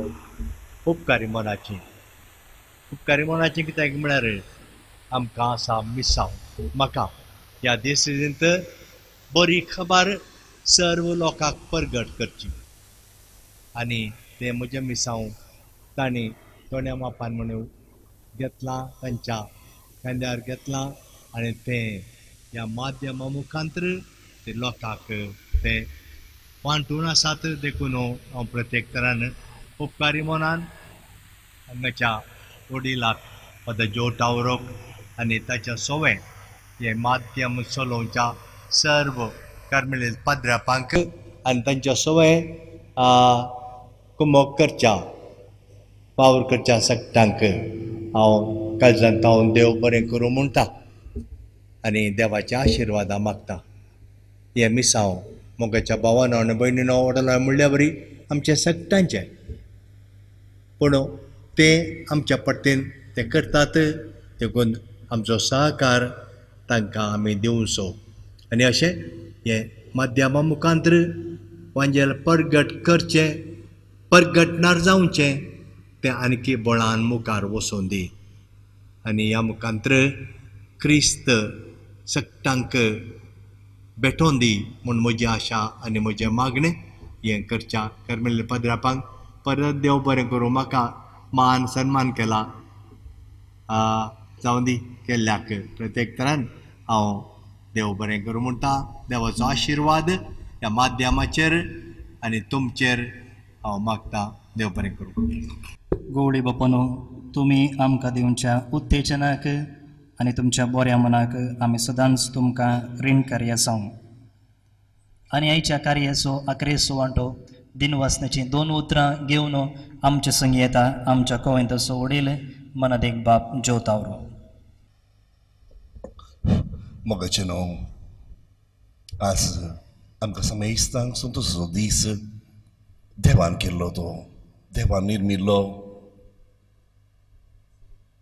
उपकारी मनाची. उपकारी मनाची कित्याक म्हळ्यार आमकां आसा मिसांव. म्हाका ह्या देसींत बरी खबर सर्व लोकांक परगट करची आनी तें म्हजें मिसांव तांणी तोण्या मापान म्हणून घेतलां, तांच्या खांद्यार घेतलां आनी तें ह्या माध्यमा मुखांतर ते लोकांक ते वांटून आसात. देखून हांव प्रत्येक तरान उपकारी मनान हांगाच्या वडिलाक फादर जो टावरोक आनी ताच्या सोवें हें माध्यम चलोवच्या सर्व कार्मेलीन पाद्रापांक आनी तांच्या सोवें कुमोक करच्या वावर करच्या सगटांक हांव काळजांत हांव देव बरें करूं म्हणटा आनी देवाच्या आशिर्वादा मागता. हें मिसांव मोगाच्या भावानो आनी भयणीनो वडलो म्हणल्या वरी आमच्या सगटांचें, पूण ते आमच्या पट्टेन ते करतात, देखून आमचो सहकार तांकां आमी दिवचो. आनी अशें हें माध्यमा मुखांतर वांजेल परगट करचें, परगटणार जावचें, तें आणकी बळान मुखार वचोन दी. आनी ह्या मुखांतर क्रिस्त सगटांक भेटोवन दी म्हूण म्हजी आशा आनी म्हजें मागणें. हें करच्या कार्मेलीन पाद्रापांक परत देव बरें करूं. म्हाका मान सन्मान केला जावं दी केल्ल्याक प्रत्येक तरान हांव देव बरें करूं म्हणटा. देवाचो आशिर्वाद ह्या माध्यमाचेर आनी तुमचेर हांव मागता. देव बरें करूं.
गोवडी बापानो, तुमी आमकां दिवच्या उत्तेजनाक आनी तुमच्या बऱ्या मनाक आमी सदांच तुमकां रीणकारी आसा. आनी आयच्या कार्याचो आखरेचो वांटो दिनवासनाचीं दोन उतरां घेवन आमचे संगी येता आमच्या कोवेंताचो वडील मनादेक बाप ज्योतावरो.
मोगाचें न्हू, आज आमकां समेस्तांक संतोसाचो दीस देवान केल्लो, तो देवान निर्मिल्लो.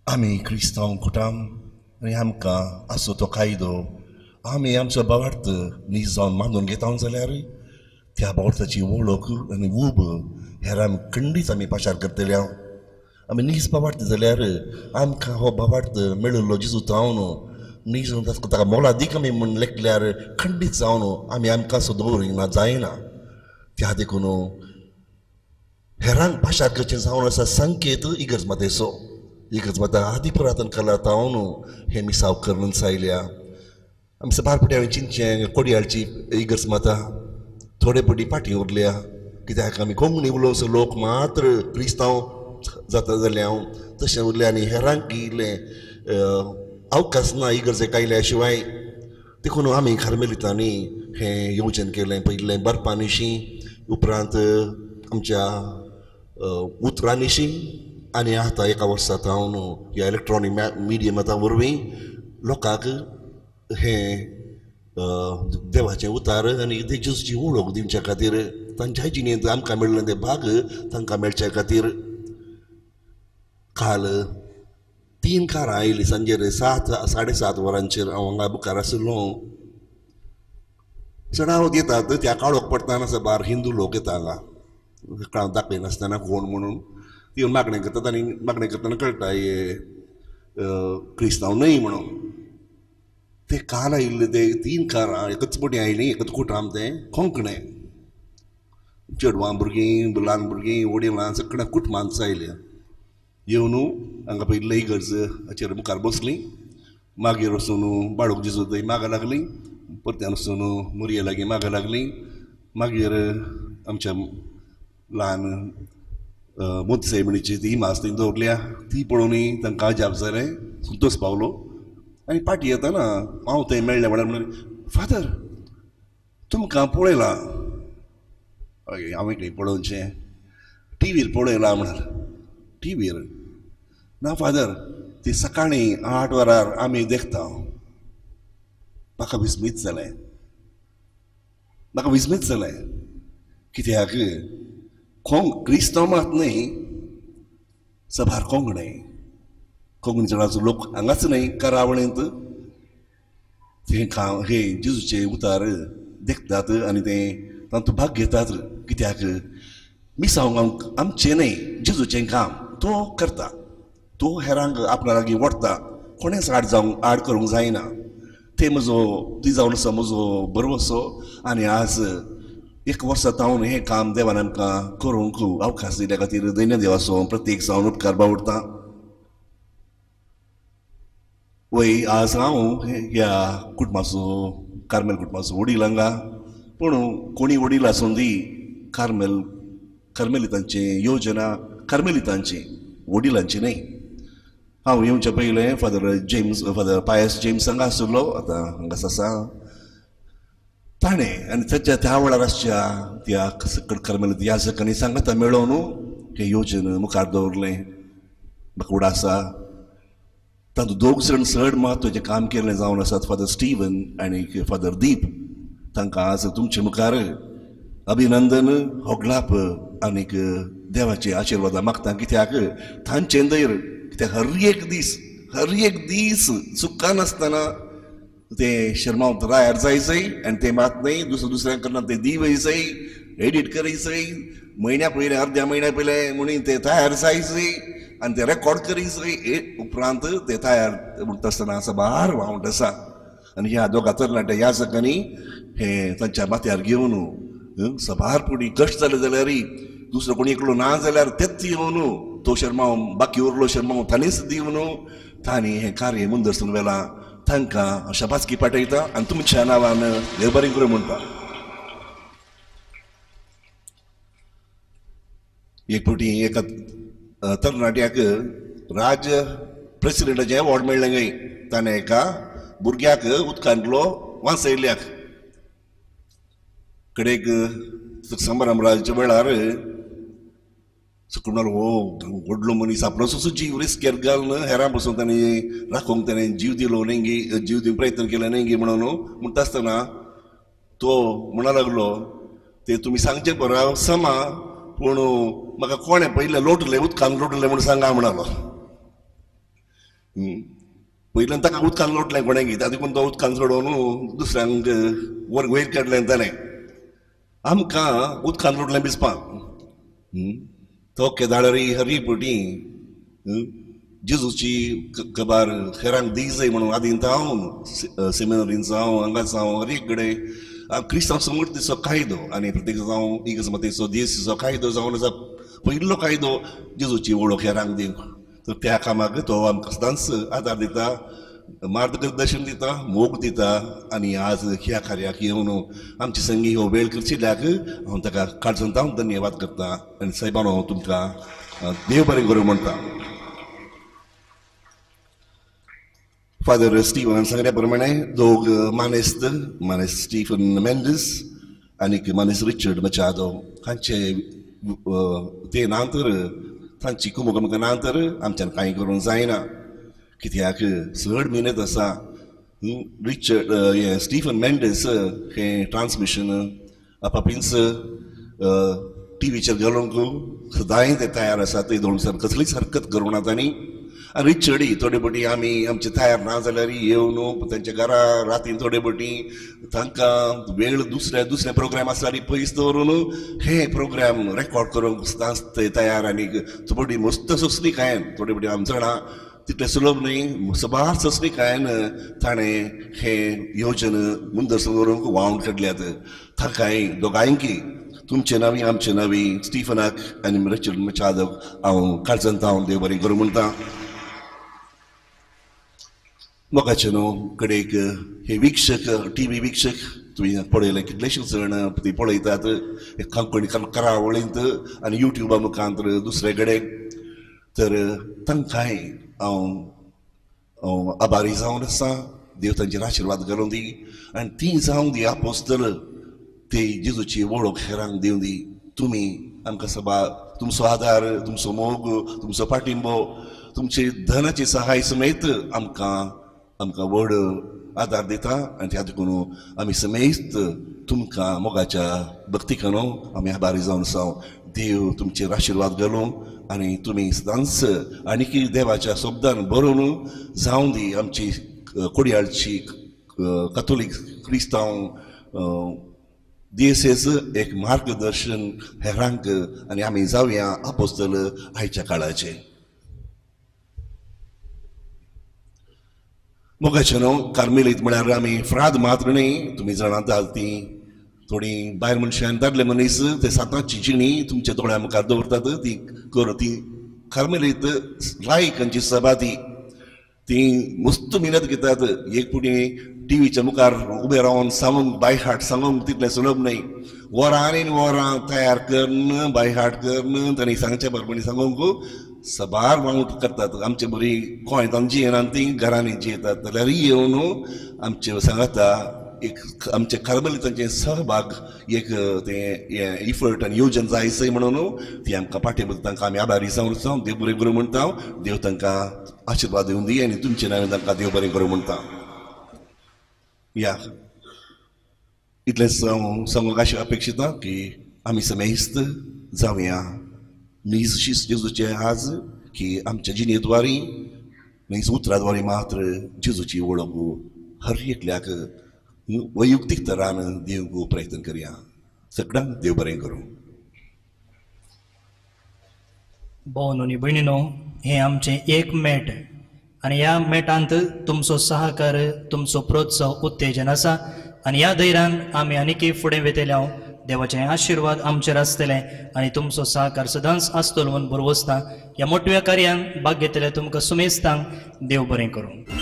आमी क्रिस्तांव कुटाम आनी आमकां आसो तो कायदो आमी आमचो भावार्थ नीज जावन मानून घेता जाल्यार त्या भावार्थाची वळख आनी ऊब हेरां खंडीत आमी पाशार करतले. आमी नीज भावार्थ जाल्यार आमकां हो भावार्थ मेळिल्लो जेजू जावन नीज ताका मोलादीक आमी म्हूण लेखल्यार खंडीत जावन आमी आमकां सो दवरिना जायना. त्या देखून हेरांक पाशार करचें जावन आसा संकेत इगर्ज मातेचो. इगर्ज माता आदी पुरातन काळार जावन हें मिसाव करून आयल्या. आमी सबार पटी हांवें चिंतचें कोडयाळची इगर्ज माता थोडे पटी फाटीं उरल्या, कित्याक आमी कोंकणी उलोवचो लोक मात्र क्रिस्तांव जाता जाल्यार हांव तशें उरलें आनी हेरांक इल्लें अवकाश ना इगर्जेक आयल्या शिवाय. देखून आमी कार्मेलितांनी हें येवजण केलें पयलें बरपानिशीं, उपरांत आमच्या उतरांनिशीं आनी आतां एका वर्सा जावन ह्या इलेक्ट्रॉनीक मिडियमा वरवीं लोकांक हें देवाचें उतार आनी जेजूची वळख दिवच्या खातीर तांच्या जिणेंत आमकां मेळिल्ले ते भाग तांकां मेळच्या खातीर. काल 3 कारां आयलीं सांजेर 7 साडे 7 वरांचेर हांव हांगा मुखार आशिल्लो. चडावत येतात त्या काळोख पडटाना साबार हिंदू लोक येता हांगा दाखयनासतना कोण म्हणून ती मागणें करतात आनी मागणें करतना कळटा हे क्रिस्तांव न्हय म्हणून. ते काल आयिल्ले ते 3 कारां एकच पटी आयलीं, एकच कुटाम तें कोंकणें चेडवां भुरगीं ल्हान भुरगीं व्हडलीं ल्हान सगळ्या कुटुंबांत आयल्या. येवन हांगा पयले इगर्ज हाचेर मुखार बसलीं, मागीर वचून बाळूक जेजू थंय मागा लागलीं, परत्यान वचून मुरये लागीं मागा लागलीं, मागीर आमच्या ल्हान मोतीसायबणीची ती इमाज थंय दवरल्या ती पळोवनूय तांकां अजाप जालें, संतोश पावलो. आनी पाटी येताना हांव थंय मेळ्ळें म्हणल्यार म्हणलें, फादर तुमकां पळयलां. हांवें खंय पळोवचें, टिवीर पळयलां म्हणाल. टिवीर ना फादर, ती सकाळीं 8 वरार आमी देखता. म्हाका विस्मीत जालें, म्हाका विस्मीत जालें कित्याक कोण क्रिस्तांव मात न्हय सभार कोंकणे कोंकणी चडाचो लोक हांगाच न्हय करावळींत हें काम हे जेजूचे उतार देखतात आनी ते तातूंत भाग घेतात. कित्याक मिसांव आमचें न्हय, जेजूचें काम तो करता, तो हेरांक आपणा लागीं ओडटा, कोणेंच आड जावंक आड करूंक जायना. ते म्हजो ती जावन आसा म्हजो भरवसो आनी आज एक वर्सा तावन हें काम देवान आमकां करूंक अवकाश दिल्या खातीर दैन्य देवाचो प्रत्येक जावन उपकार बावडटा. वय आज हांव ह्या कुटुंबाचो कार्मेल कुटुंबाचो वडील हांगा, पूण कोणी वडील आसूं दी कार्मेल कार्मेलितांची योजना कार्मेलितांची वडिलांची न्हय. हांव येवच्या पयलें फादर जेम्स फादर पायस जेम्स हांगा आशिल्लो, आतां हांगाच आसा. ताणें आनी ताच्या त्या वेळार आसच्या त्या कार्मेलित याजकांनी सांगाता मेळोवन हें योजन मुखार दवरलें. म्हाका उडा आसा तातूंत दोग जाण चड म्हत्वाचें काम केल्लें जावन आसात, फादर स्टीवन आनी फादर दीप. तांकां आज तुमचे मुखार अभिनंदन होगलाप आनीक देवाचे आशिर्वादा मागता. कित्याक तांचें धैर्य, कित्याक हर एक दीस चुकनासतना ते शर्माव तयार जायचय आनी ते मात न्हय दुसऱ्या दुसऱ्यांक करना, ते दिवयचय, एडिट करीचय, म्हयन्या पयलें अर्द्या म्हयन्या पयलें म्हणून ते तयार जायचय आनी ते रेकॉर्ड करीचय, उपरांत ते तयार म्हणटा आसतना साबार वावंट आसा. आनी ह्या दोगा तरणाट्या याजकांनी हें तांच्या माथ्यार घेवन सबार पुडी कश्ट जाले जाल्यार दुसरो कोणी एकलो ना जाल्यार तेच येवन तो शर्माव बाकी उरलो शर्माव ताणीच दिवन तांणी हें कार्य मुंदरसून व्हेलां. तांकां शाबासकी पाठयता आनी तुमच्या नांवान देव बरें करूं म्हणटा. एक फावटी एका तरणाट्याक राज्य प्रेसिडेंटाचें अवॉर्ड मेळ्ळें गे. ताणें एका भुरग्याक उदकांतलो वांचयल्याक कडेक समारंभाच्या वेळार सुकणार हो व्हडलो मनीस आपलो सुद्दां जीव रिस्केर घालून हेरां पसून ताणें राखूंक ताणें जीव दिलो न्हय गे, जीव दिवंक प्रयत्न केलो न्हय गे म्हणून म्हणटा आसतना तो म्हणा लागलो, ते तुमी सांगचें बरो समा, पूण म्हाका कोणें पयलें लोटलें उदकान लोटलें म्हूण सांगा म्हणालो. पयल्यान ताका उदकान लोटलें कोणें गी, देखून तो उदकान चडोवन दुसऱ्यांक वयर काडलें ताणें. आमकां उदकान लोटलें बिजपाक तो केदाळरी हरी पटी जेजूची खबर हेरांक दी जाय म्हणून आदीं हांव सेमिनारीन जावं हांगा जावं हर एक कडेन क्रिस्तांव समृद्धीचो कायदो आनी प्रत्येक जावं इगर्जमातेचो देशीचो कायदो जावन आसा पयलो कायदो जेजूची वळख हेरांक दिवंक. तर त्या कामाक तो आमकां सदांच आदार दिता, मार्गदर्शन दिता, मोग दिता आनी आज ह्या कार्याक येवन आमचे संगी हो वेळ करचिल्ल्याक हांव ताका काळजांत हांव धन्यवाद करता आनी सायबान हांव तुमकां देव बरें करूं म्हणटा. फादर स्टीवन सांगल्या प्रमाणे दोग मानेस्त, मानेस्त स्टीफन मेंडीस आनी मानेस्त रिचर्ड मचादो हांचे ते ना तर तांची कुमक आमकां ना तर आमच्यान कांय करूंक जायना. कित्याक चड मेहनत आसा. रिचर्ड हे स्टीफन मेंडीस हें ट्रान्समिशन आपापींच टिवीचेर घालूंक सदांय ते तयार आसा, ते दोन दिसान कसलीच हरकत करूंक ना तांणी. आनी रिचर्डय थोडे फावटी आमी आमचे तयार ना जाल्यार येवन तांच्या घरा रातीन थोडे फावटी तांकां वेळ दुसरे दुसरे प्रोग्राम आसल्यार पयस दवरून हे प्रोग्राम रेकॉर्ड करूंक सदांच ते तयार. आनी थोडी मस्त सोंसणीकायेन थोडे फावटी आमचो जाणा तितलें सुलभ न्हय, सबार सोंसणीकायेन ताणें हें योजन मुंदरसून दवरूंक वावंड काडल्यात. ताकाय दोगांयकी तुमचे नांवी आमचे नांवी स्टीफनाक आनी रिचर्ड मचादोक हांव काळजांत हांव देव बरें करूं म्हणटा. मोगाचे न्हू कडेक हे वीक्षक टी व्ही वीक्षक तुमी पळयलें कितलेशेच जाण ती पळयतात कोंकणी करावळींत आनी युट्युबा मुखांत दुसरे कडेन. तर तांकांय हांव आभारी जावन आसा. देव तांचेर आशिर्वाद घालूं दी आनी ती जावं दी आपोस्तल ते जेजूची वळख हेरांक दिवं दी. तुमी आमकां सभा तुमचो आदार, तुमचो मोग, तुमचो पाठिंबो, तुमचे धनाची सहाय समेत आमकां आमकां व्हड आदार दिता आनी त्या देखून आमी समेस्त तुमकां मोगाच्या भक्तिकानो आमी आभारी जावन आसा. देव तुमचेर आशिर्वाद घालूं आनी तुमी सदांच आनीकी देवाच्या शब्दान बरोवन जावं दी आमची कोडयाळची कातोलीक क्रिस्तांव दियसेस एक मार्गदर्शन हेरांक आनी आमी जावया आपोस्तल आयच्या काळाचे. मोगाचे न्हू कार्मेलीत म्हळ्यार आमी फ्राद मात्र न्ही, तुमी जाणात ती थोडी बायल मनशां दादले मनीस ते सातांची जिणी तुमच्या दोळ्या मुखार दवरतात ती कर ती कार्मेलीत लायकांची सभा ती ती मस्त मेहनत घेतात. एक पुणी टीव्हीच्या मुखार उबे रावन सांगूंक बाय हार्ट सांगूंक तितलें सुलभ न्हय. वरां आनी वरां तयार करून बाय हार्ट करून तांणी सांगचे बरोबर सांगूंक सबार वांगूट करतात. आमचे बरी गोंयांत आमी जियेना ती घरांनी जियेतात जाल्यार येवन आमचे सांगाता एक आमचे कार्मेलितांचे सहभाग एक तें इफर्ट आनी योजन जायसय म्हणून ती आमकां पाठिंबो तांकां आमी आभारी जावन आसा. देव बरें करूं म्हणटा, देव तांकां आशिर्वाद दिवन दी आनी तुमचे नांव तांकां देव बरें करूं म्हणटा. या इतलेंच हांव सांगूंक अशें अपेक्षिता की आमी समेस्त जावया नीज शीस जेजूचे आज की आमच्या जिणेद्वारी नीज उतराद्वारी मात्र जेजूची वळख हर एकल्याक वैयक्तीक तरान दिवंक प्रयत्न करया. सगळ्यांक देव बरें करूं.
भावनो आनी भयणीनो, हें आमचें एक मेट आनी ह्या मेटांत तुमचो सहकार, तुमचो प्रोत्साह, उत्तेजन आसा आनी ह्या धैर्यान आमी आनीकय फुडें वेतले. हांव देवाचे आशिर्वाद आमचेर आसतले आनी तुमचो सहकार सदांच आसतलो म्हूण भरवसता. ह्या मोटव्या कार्यान भाग घेतल्या तुमकां सुमेस्तांक देव बरें करूं.